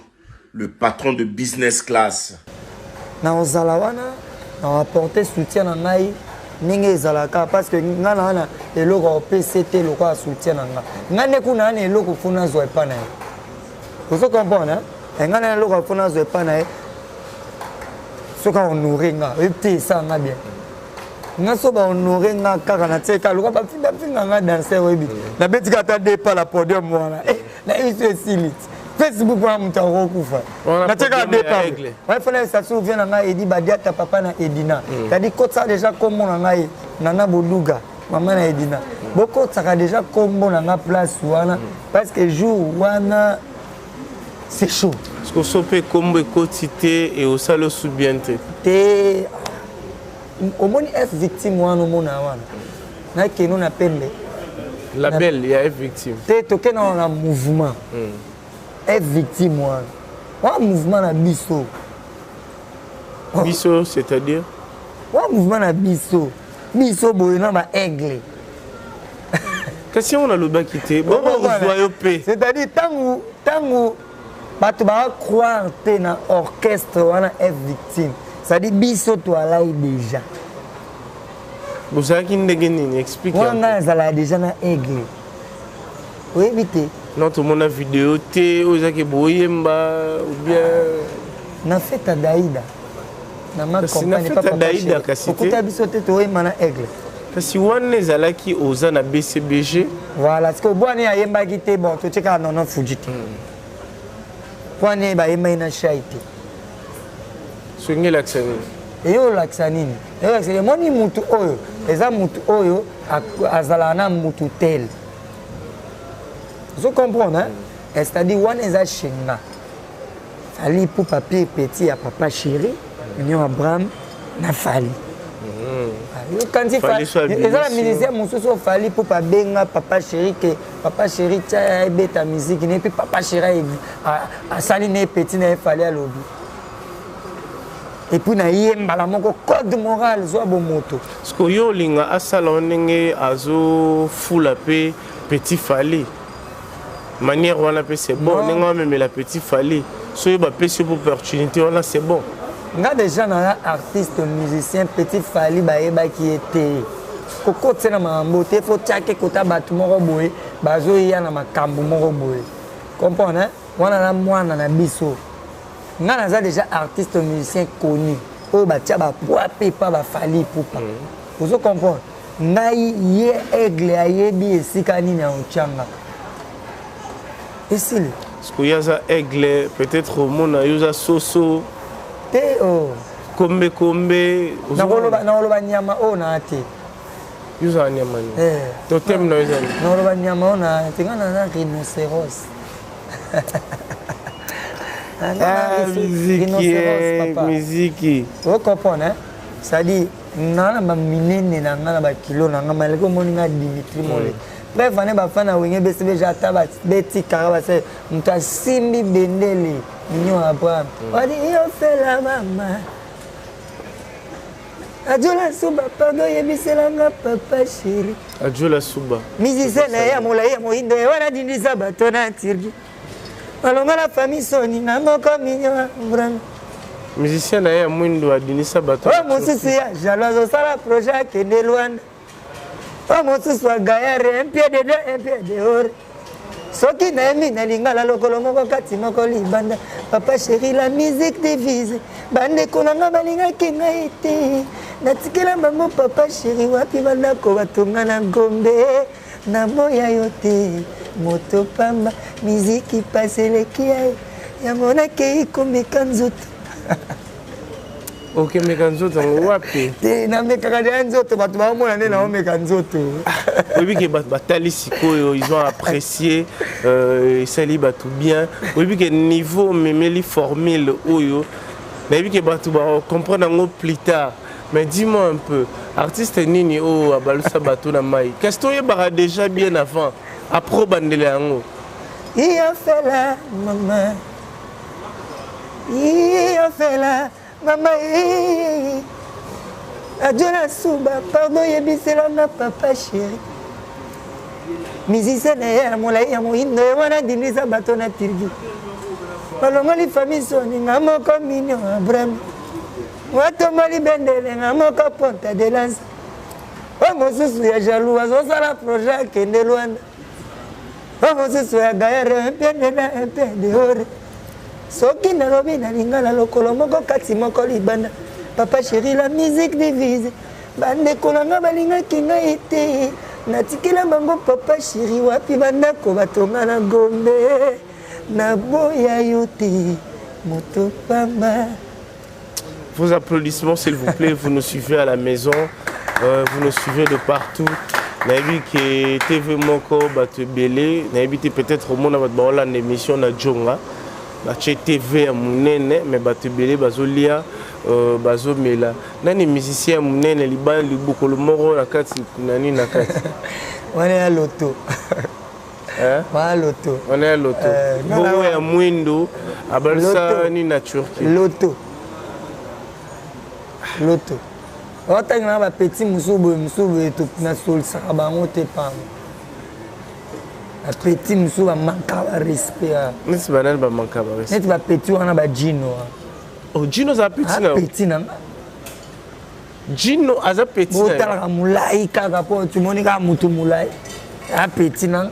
S8: le patron de business class.
S1: Na ozala wana na apporter soutien na ngai ndenge ezalaka parce que nga na wana eloko opc te lokola soutien na nga. Nga nde kuna wana eloko fo nazwa epa na ye. Ozo comprendre, hein? Nga na eloko fo nazwa epa na ye. Soki honoré nga, oyebi te esala nga bien. Nga so ba honoré nga kaka na tie kaka lokola bafinga finga nga danser oyebi. Nabeti kaka ata deux pas la podium wana. Na biso esili. Facebook wana moto akokufa. Na tie kaka deux pas. Ouais, faut na ça souvient na ngai Edi Badiata papa na Edina. C'est-à-dire kotsa déjà kombo na ngai Nana Boduga maman na Edina. Bokotsaka déjà kombo na nga place wana parce que jour wana c'est chaud.
S2: Parce que sope kombo ekoti te et osalo sou bien te.
S1: Te omoni F victime wana omona wana. Na keno na pembe.
S2: La belle, il y a F victime.
S1: Te toke na na mouvement. F victime wana. Wa mouvement na biso.
S2: Biso, c'est-à-dire?
S1: Wa mouvement na biso. Biso boye na ba aigle.
S2: Kasi on a le bas quitté. Bon, on voit yo pe.
S1: C'est-à-dire tangu tangu bato ba croire te na orchestre wana F victime. C'est-à-dire biso to alai déjà.
S2: Bozalaki ndenge nini? Explique.
S1: Wana ngai nazalaka déjà na aigle. Oyebi te?
S2: Non, tomona video te oyo ezalaki boyemba ou bien
S1: na fete ya Daida. Na ma
S2: compagnie papa Daida kasi te.
S1: Okuta biso te toyemba na aigle.
S2: Kasi wana ezalaki oza na BCBG.
S1: Voilà, parce que bwani ayembaki te bon totie kaka nono Fuji te. Bwani bayembaki na Shai te.
S2: Soki elakisa nini?
S1: Eyo olakisa nini? Eyo olakisa nini? Emoni mutu oyo eza mutu oyo azalaka na mutu tel. Ozo comprendre hein? C'est-à-dire wana eza shenga. Fally Ipupa pire petit ya papa chéri, Mignon Abraham na Fally. Yokanisi eza na musicien mosusu oyo Fally Ipupa abenga papa chéri ke papa chéri tia ebeta musique ne puis papa chéri asali ne petit na ye Fally alobi. Et puis na ye mbala moko code moral zwa bomoto.
S2: Siko yo olinga asala ndenge azofula pe petit Fally. Manière wana pe c'est bon ndenge amemela petit Fally soki bapesi yo opportunité wana c'est bon.
S1: Nga déjà na artiste musicien petit Fally bayebaki ye te. Kokotisa na makambo te fo tiake kota bato moko boye bazoya na makambo moko boye. Comprendre hein? Wana na mwana na biso. Nga naza déjà artiste musicien connu oyo batia ba poids pe pa ba Fally Ipupa. Ozo comprendre? Ngai ye aigle ayebi esika nini aotianga. Esili.
S2: Siko ye aza aigle peut-être omona yo oza soso.
S1: Te oh.
S2: Kombe kombe.
S1: Nakoloba nakoloba nyama oyo na te.
S2: Yo ozala nyama nini? Eh. Totem na yo eza nini?
S1: Nakoloba nyama oyo na te nga naza rhinocéros.
S2: Ah, miziki, miziki.
S1: O comprendre hein? C'est-à-dire nga na baminene na nga na bakilo na nga malgré omoni nga Dimitri Mole. Bref, ane bafana wenge BCBG ata beti kaka base moto asimbi bendele Mignon Abraham. Wadi yofela mama. Adjola Suba, pardon yebisela nga papa chéri.
S2: Adjola Suba.
S1: Musicien na ye ya molai ya moyindo ye wana dindisa bato na Turquie. Balonga na famille soni na moko Mignon Abraham.
S2: Musicien na ye ya mwindo adinisa bato.
S1: Oyo mosusu ya jaloux azosala projet akende Luanda. Oyo mosusu ya gaillard un pied dedans un pied dehors. Soki nayembi na lingala lokolo moko kati moko libanda. Papa chéri la musique divise. Bandeko na nga balingaki ngai te. Natikela bango papa chéri wapi bandako batonga na Gombe. Naboya yo te moto pamba miziki pasi eleki ya yango nakei komeka nzoto.
S2: Okemeka nzoto yango wapi?
S1: Te namekaka deya nzoto bato baomona nde naomeka nzoto.
S2: Oyebi ke bato batali sikoyo ils ont apprécié esali bato bien. Oyebi ke niveau omemeli formule oyo nayebi ke bato bacomprendre yango plus tard. Mais dis-moi un peu, artiste nini oyo abalusa bato na mai? Kasi toyebaka déjà bien avant après obandela yango.
S1: Iyofela mama, iyofela mama, Adjola Suba, pardon yebisela nga papa chéri. Musicien na ye ya molai ya moyindo ye wana adindisa bato na Turquie. Balongoli famille soni nga moko Mignon Abraham. Watomboli bendele nga moko ponta de lance. Oyo mosusu ya jaloux azosala projet akende Luanda. Oyo mosusu ya gaillard un pied dedans un pied dehors. Soki nalobi na lingala lokolo moko kati moko libanda. Papa chéri la musique divise. Bandeko na nga balingaki ngai te. Natikela bango papa chéri wapi bandako batonga na Gombe. Naboya yo te moto pamba.
S2: Vos applaudissements s'il vous plaît, vous nous suivez à la maison, vous nous suivez de partout. Nayebi ke TV moko bato ebele, nayebi te peut-être omona bato baolanda émission na Djonga, batie TV ya monene mais bato ebele bazolia, bazomela. Nani musicien ya monene libala libokolo moko na kati nani na kati?
S1: Wana ya loto.
S2: Hein?
S1: Wana loto.
S2: Wana ya loto. Bongo ya mwindo abalisa nini na Turquie?
S1: Loto. Loto. Otanga na ba petit mosusu boye mosusu boye nasolisaka bango te pamba. Ba petit mosusu bamanka ba respect.
S2: Neti banani bamanka ba respect?
S1: Neti ba petit wana ba Gino.
S2: Oh, Gino za petit na?
S1: Petit na nga.
S2: Gino aza petit
S1: botalaka molai kaka mpo tumoni kaka motu molai a petit nanga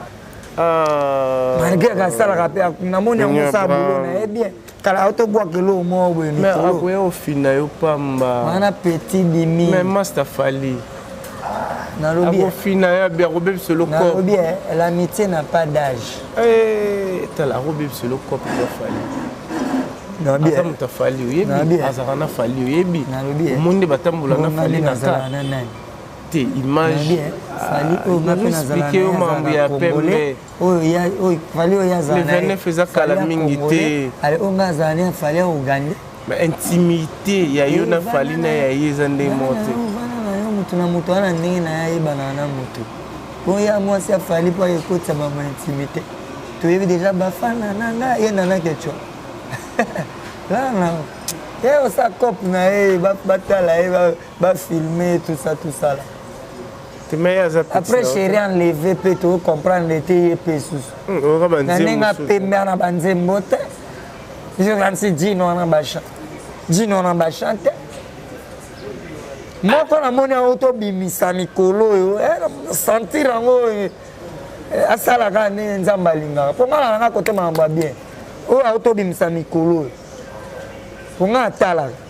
S2: ah.
S1: malgré asalaka mpe namoni yango osala bulo na ye bien kala otobwaka eloko moko boye
S2: mikoloakoya ofina yo pamba
S1: wana petit dimi
S2: mais master fali nalobi akofina yo abi akobebisa
S1: eloko eh, l'amitié n'a pas d'âge
S2: eh, tala akobebisa eloko mpe fali aza moto afali oyebi azalaka na fali oyebi omoni nde batambola na fali na ka te image explike yo mambo ya pembe
S1: fali oyo
S2: azala le 29 eza kala mingi te
S1: oyo nga azala ne fali ya uganda
S2: mais intimité ya yo na fali na ya ye eza ndenge moko te
S1: vana na yo motu na moto wana ndenge na ye ayebanaka na motu mpo ya mwasi ya fali mpo ayekotisa mama intimité toyebi deja bafana na nga ye nana keco lana ye osa cope na ye batala ye bafilme tout ça tout ça là après chéri enlevé mpe tocomprendre te ye mpe susu hmm, na ndenge apembe na banzembo te jokanisi jino wana bacha jino wana bacha te moko namoni yango tobimisa mikolo oyo eh, sentir yango eh, asalaka ndenge nzambe alingaka mpo ngai nalanga kote makambo ya bien oyo autobimisa mikolo oyo mpo ngai atalaka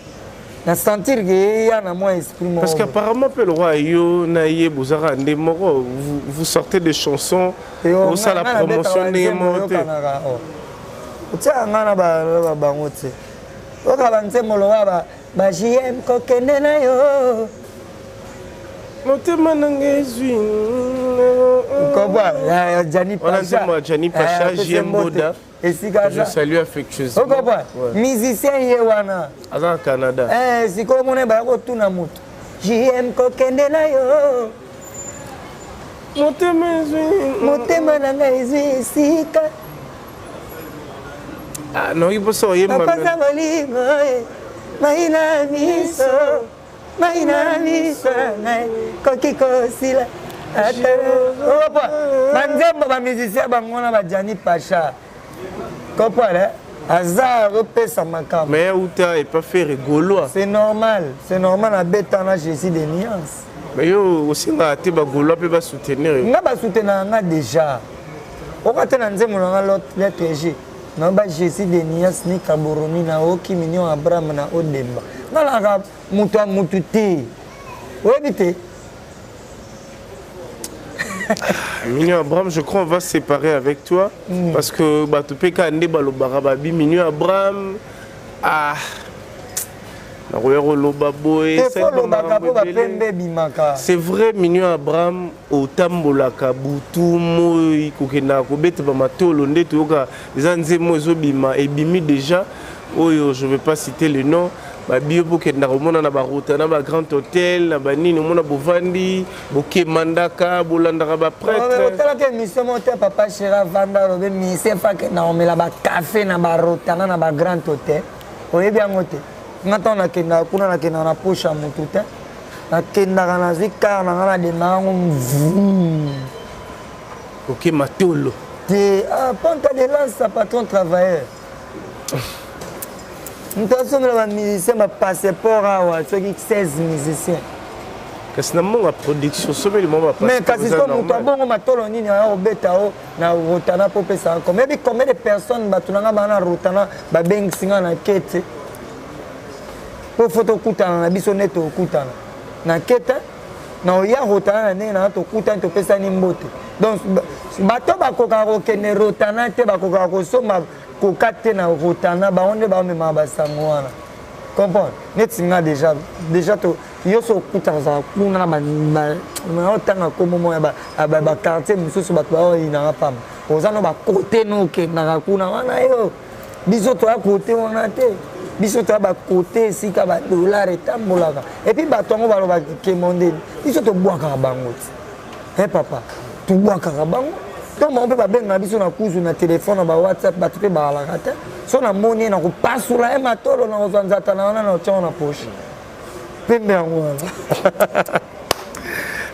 S1: na sentir ke eya na mwa esprit moko
S2: parce qu'apparemment mpe lokwa yo na ye bozaka nde moko vous sortez des chansons osala promotion ndenge moko te
S1: oh. otiaka ngai na bango te oyoka banzembo lokola ba jm kokende na yo
S2: motema na ngai ezwi
S1: comprends Gianni
S2: Pacha Gianni Pacha JM Boda
S1: esika
S2: je salue affectueusement
S1: okopa musicien ye wana
S2: aza na Canada
S1: eh sikoyo mona baya kotuna moto JM kokende na yo
S2: motema ezwi
S1: motema na ngai ezwi esika
S2: ah, nayoki mposa oyemba
S1: bapanza bolingo eh, mai na miso mai na miso ngai koki kosila opa banzembo bamusicien bango na bajani pacha comprendre aza akopesa makambo
S2: mais uta epa ferre gaulois
S1: c'est normal c'est normal abeta na jésus de nuance
S2: mais yo osengaka te bagaulois mpe basoutenir
S1: nga basoutenaka nga déjà oka te na nzembo na nga lettre g nayoba jésus de nias ni kaboromi na oki mignon abraham na odemba nga nalaka moto ya motu te oyebi te
S2: Mignon Abraham, je crois on va se séparer avec toi mm. parce que bato pe ka nde balobaka babi Mignon Abraham ah nakoya koloba boye
S1: olobaka mpo bapembe ebimaka
S2: c'est vrai mignon abraham otambolaka butu moi kokendaka kobeta bamatolo nde toyoka eza nzembo ezobima ebimi déjà oyo je vais pas citer le nom babiyo mpo okendaka omona na baruta na bagrand hotel na banini omona bovandi bokemandaka bolandaka baprêtre
S1: otalaka émission moko te papa chéri avanda alobi mise fakenda komela bacafe na barotana na bagrand hotel oyebi yango te nga ntango nakendaka kuna nakendaka na poche ya motu te nakendaka nazwi kar na nga na demaka yango mvum
S2: oke matolo
S1: te ah, ponta de lance patron travailleur moto asomela bamusicien bapasseport awa soki 16 musicien
S2: kasi na mbongo ya production someli mwa
S1: mais kasi so moto abongo matolo nini aya kobeta o na rotana mpo opesaka comme yebi combien de personnes bato na nga baa na rotana babengisi nga na kete mpo fo tokutana na biso nde tokutana na kete na oya rotana na ndenge nanga tokutani topesani mbote donc bato bakokaka kokende rotana te bakokaka kosomba koka te na rotana bango nde bamemaka basango wana comprendre neti nga déjà déjà to yo so okutaka ozala kuna na otanga nkombo moko ya baquartier mosusu bato baoyinaka pamba oza no bakote no okendaka kuna wana yo biso toya kote wana te biso toya bakote esika badolare etambolaka epuis bato yango balobaka kemondeni biso tobwakaka bango te e papa tobwakaka bango ntango bango mpe babengaka biso na kuzu na telefone na bawhatsapp bato mpe baalaka te so namoni ye nakopasola ye matolo nakozwa nzata na wana na otyango na poche pembe yango wana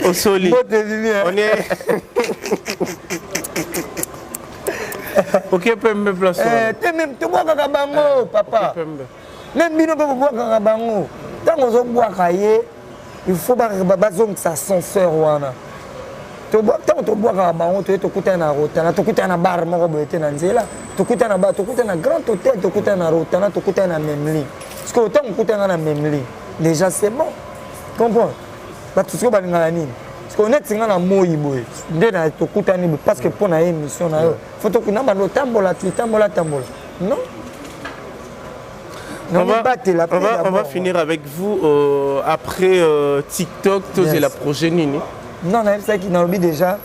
S2: osoli
S1: on
S2: est oke pembe place
S1: eh, te meme tobwakaka bango eh, papa meme bino mpe bobwakaka bango ntango ozobwaka ye Il faut bazongisa ascenseur wana. Ntango tobwakaka bango, toye tokutana na Rotana, tokutana na bar moko boye te na nzela, tokutana na bar, tokutana na Grand Hôtel, tokutana na Rotana, tokutana na Memli. Sikoyo ntango okutana na Memli, déjà c'est bon, comprendre. Bato sikoyo balingaka nini? Sikoyo neti nga na moi boye nde na tokutani boye, parce que mpo na ye émission na yo, faut tokuna bando otambola, tuitambola tambola, non.
S2: On va finir avec vous après TikTok, yes. La projet nini?
S1: Non, nayebisaki, nalobi déjà,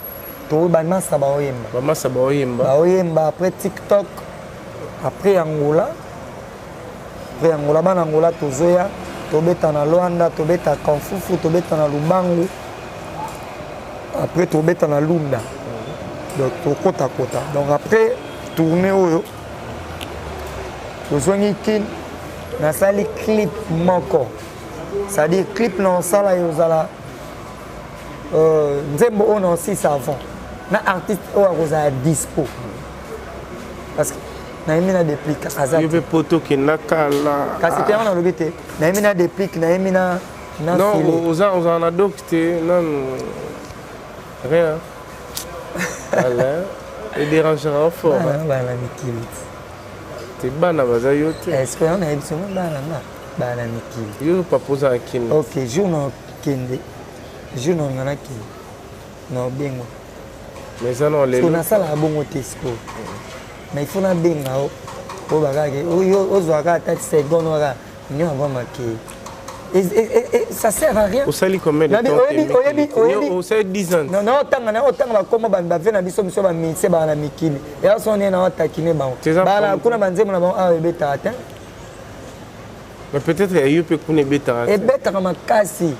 S1: bamasa baoyemba.
S2: Bamasa baoyemba.
S1: Baoyemba après TikTok, après Angola. Après Angola, bana Angola tozoya, tobeta na Lwanda, tobeta Kanfufu, tobeta na Lubangu, après tobeta na Lunda. Donc tokotakota. Donc après tournée oyo, tozongi Kine, nasali clip moko, c'est-à-dire clip na osala ye ozala nzembo oyo na osisa avant na artiste oyo akozala dispo, parce que nayemi na Déplique aza.
S2: Yo mpe poto okenda kala.
S1: Kasi te, yango nalobi te, nayemi na Déplique, nayemi na
S2: Non, oza ozala na dok te nanu, rien. Alain edérangera fort.
S1: Bana mikili.
S2: Te, bana baza yo te.
S1: Est ce que yango nayebi songo bana nga, bana mikili.
S2: Yo papa oza na Kini.
S1: Ok, jour na okende, jour na nga nakende na obengo.
S2: Mais eza na
S1: lelo nasalaka bongo te sikoyo, mais il faut nabenga o oyo bakaka ozwaka ata seconde kaka nio avant makei. Ça sert à rien.
S2: Osali combien de temps?
S1: Oyebi, oyebi.
S2: Osali 10 ans.
S1: Non, otanga na otanga bakoma bave na biso, biso bamisie baa na mikili eya so nde na otakine bango bala kuna, banzembo na bango awa ebetaka te.
S2: Mais peut-être ya yo mpe kuna ebetaka
S1: te. Ebetaka makasi.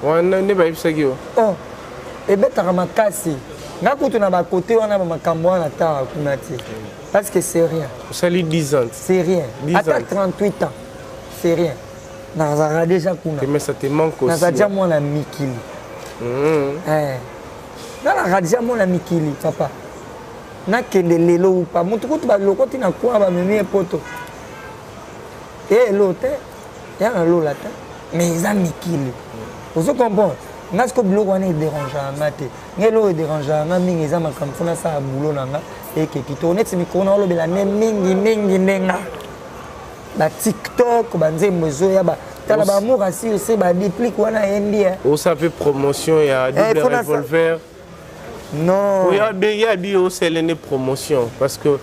S2: Wana nde bayebisaki yo.
S1: Oh, ebetaka makasi. Nga kutu na bakote wana, bamakambo wana tanga kuna te, parce que c'est rien.
S2: Osali 10 ans.
S1: C'est rien. Ata 38 ans, c'est rien, nazalaka déjà kuna.
S2: Mais ça te manque aussi.
S1: Naza déjà mwana mikili. Nalaka déjà mwana mikili, papa. Nakende lelo upa motu kutu balokoti na kuna, bamemi ye poto, elo te ya na lola te, mais eza mikili, ozo comprendre. Nga siko biloko wana edérangeaka nga te. Nga eloko edérangeaka nga mingi eza makambo fo nasala boulot na nga eke kitoko. Neti mikolo na olobela nde mingi mingi nde nga baTikTok, banzembo ezoya, tala bamour asirse, baDéplique wana ayembi.
S2: Osala mpe promotion ya Double Revolver?
S1: Non.
S2: Ya bi osala nde promotion, parce que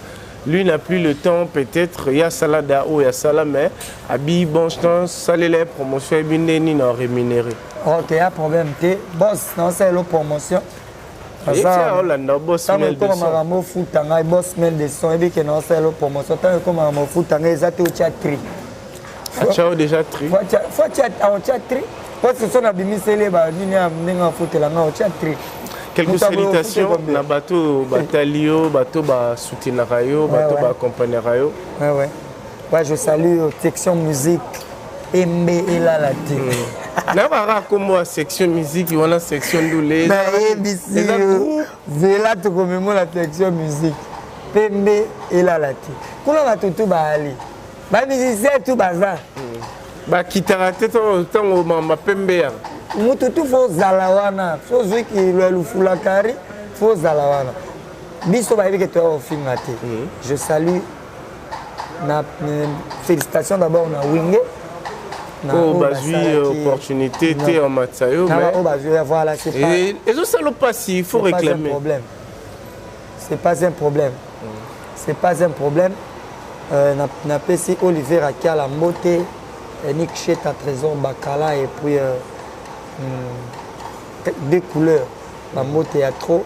S2: lui n'a plus le temps peut-être ya salada oyo ya sala, mais abi bon chance, salela ye promotion, yebi nde nini na rémunéré.
S1: Ok, ya problème te, boss, naosalela promotion.
S2: Olanda boss.
S1: Ntango ekoma makambo ofuta ngai, boss mail de son, yebi ke naosalela promotion. Ntango ekoma makambo ofuta ngai, eza te otya tri.
S2: Atya déjà tri.
S1: Fo otya tri, po soso nabimiseli banini ya ndenge afutela ngai, otya tri.
S2: Quelques salutations na bato batali yo, bato basoutenaka yo, bato baaccompagnaka yo.
S1: Ouais, je salue section musique embe elala te.
S2: Nayokaka nkombo ya section musique wana, section ndule.
S1: Nayebisi yo, zela, tokomemona section musique pembe elala te. Kuna bato tu baali, bamusicien tu baza.
S2: Bakitaka te ntango mapembe yaka.
S1: Mutu tu fo ozala wana, so ozwi lufulakari, fo ozala wana. Biso bayebi ke toya kofinga te. Je salue na félicitations d'abord na Wenge.
S2: Oyo bazwi opportunité te en matisa yo.
S1: Oyo bazwi, voilà, c'est pas
S2: Ezosala mpasi, il faut réclamer.
S1: Problème, c'est pas un problème, c'est pas un problème. Napesi Olivier Akiala mbote, Nick Cheta, Trésor Bakala et puis deux couleurs, bambote ya trop.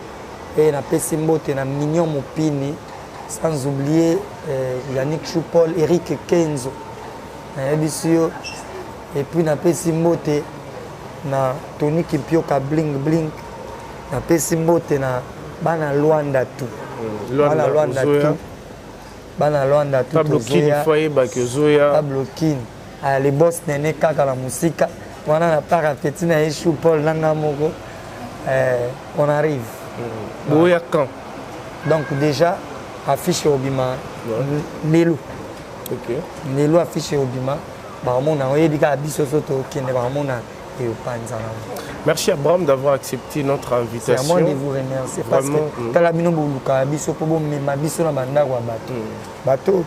S1: Et napesi mbote na Mignon Mopini, sans oublier Yannick Choupol, Eric Kenzo, nayebisi yo. Et puis napesi mbote na Tony Kimpioka Bling Bling, napesi mbote na bana Lwanda tout, bana Lwanda tout, bana Lwanda tout.
S2: Pablo Kin, fo ayebaki ozoya.
S1: Pablo Kin, le boss nene kaka na mosika wana na part petit na ye Chou Paul nanga moko, on arrive.
S2: Boya quand?
S1: Donc déjà affiche obima lelo. Lelo affiche obima, bakomona, oyebi kaka biso so tokende, bakomona Eyopanzana.
S2: Merci Abraham d'avoir accepté notre invitation.
S1: C'est à moi de vous remercier parce que mm. tala bino bolukaka biso mpo bomema biso na bandako ya bato. Mm. Bato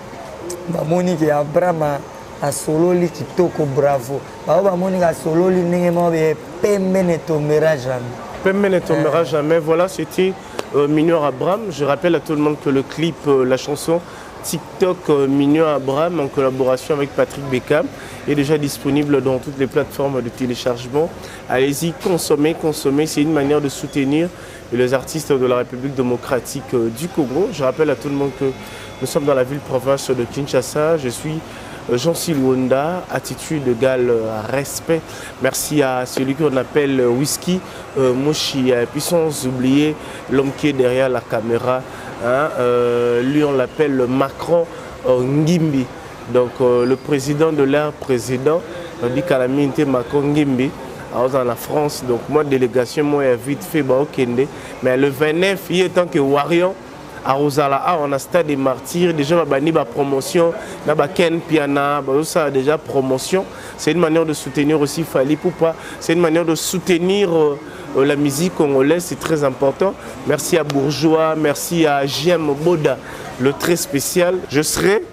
S1: bamoni ke Abraham asololi kitoko bravo. Bao bamoni ke asololi ndenge moko be pembe ne tombera jamais.
S2: Pembe ne tombera eh. jamais. Voilà, c'était euh, Mineur Abraham. Je rappelle à tout le monde que le clip, euh, la chanson TikTok euh, Mignon Abraham en collaboration avec Patrick Beckham est déjà disponible dans toutes les plateformes de téléchargement. Allez-y, consommez, consommez. C'est une manière de soutenir les artistes de la République démocratique euh, du Congo. Je rappelle à tout le monde que nous sommes dans la ville-province de Kinshasa. Je suis euh, Jean Siluanda, attitude égale respect. Merci à celui qu'on appelle Whisky euh, Moshi, et puis sans oublier l'homme qui est derrière la caméra. Hein, euh, lui, on l'appelle Macron euh, Ngimbi. Donc, euh, le président de l'ère président, on dit Kalaminte Macron Ngimbi, dans la France. Donc, moi, délégation, moi, vite fait, bah, okende. Mais le 29, il est tant que Warrior, akozala awa na stade des martyrs déjà babandi ba promotion na ba Ken Piana bazosala déjà promotion c'est une manière de soutenir aussi Fally Ipupa c'est une manière de soutenir euh, euh, la musique congolaise c'est très important merci à Bourgeois merci à JM Boda le très spécial je serai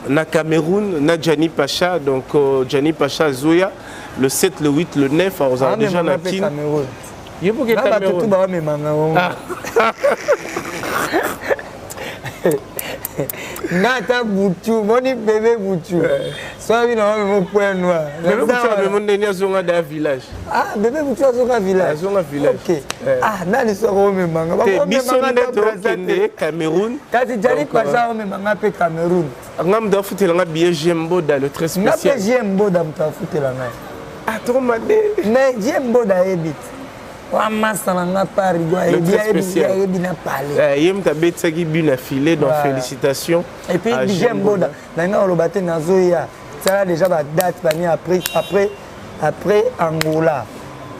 S2: na Cameroun na Gianni Pacha donc euh, Gianni Pacha Zoya le 7 le 8 le 9 akozala ah, déjà na Kin
S1: ye mpo ke Cameroun bamemanga ngo ah. nga ata butu moni bebe butu eh. soki bino bamemo point noir
S2: bebe butu amemo ndeni azonga da village
S1: ah bebe butu azonga village
S2: azonga village
S1: ok eh. ah nani soki omemanga
S2: biso nde tokende Cameroun
S1: kasi jali pacha euh, omemanga mpe Cameroun
S2: nga moto afutela nga billet GM Boda le très spécial
S1: nga mpe GM Boda moto afutela ngai
S2: ah trop mabe
S1: mais GM Boda ayebi te wamasa na nga parigo ayebi na pale
S2: eh, ye moto abetisaki but na filet donc félicitations
S1: et puis GM Boda na nga oloba te nazoya sala déjà badate bani après après après angola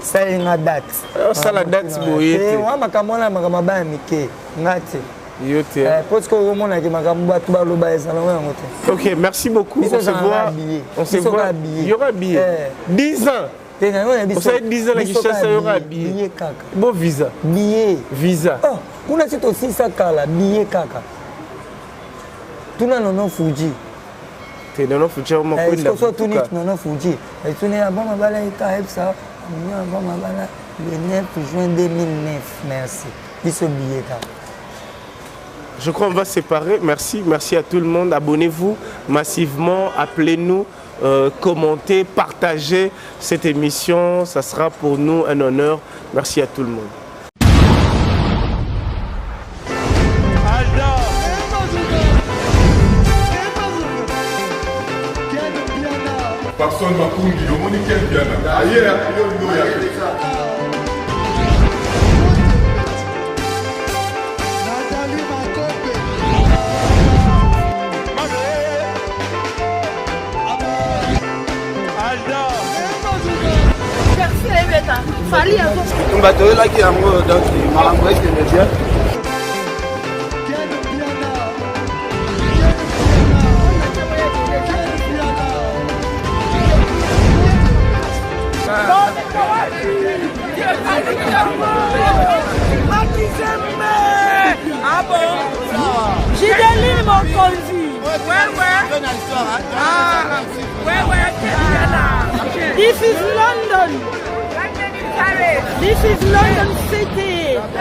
S1: saleli nga date
S2: osala date boye te
S1: wa makambo wana makambo abaya mike nga te
S2: yo te
S1: eh, po sikoyo omonaki makambo bato baloba ezalanga yango te
S2: ok merci beaucoup on se voit on se voit il y aura billet 10 ans
S1: te na yo
S2: biso osali 10 ans na Kinshasa y aura billet
S1: kaka
S2: bo visa
S1: billet
S2: visa
S1: oh kuna si tosisa kala billet kaka tuna nono fuji
S2: te nono fuji
S1: eh, so otuni nono fuji etuni aba mabala eka ayebisa aba mabala le 9 juin 2009 merci biso billet kaka
S2: Je crois qu'on va séparer. Merci, merci à tout le monde. Abonnez-vous massivement, appelez-nous, euh, commentez, partagez cette émission. Ça sera pour nous un honneur. Merci à tout le monde.
S6: Papson Makungi, omoni Ken Piana. Aye, yo loya.
S9: Bato oyelaki yango donc makambo ekende bien.
S7: Gideline Mokonzi. Ouais, ouais. Ah, ouais, ouais, This is London. This is London City.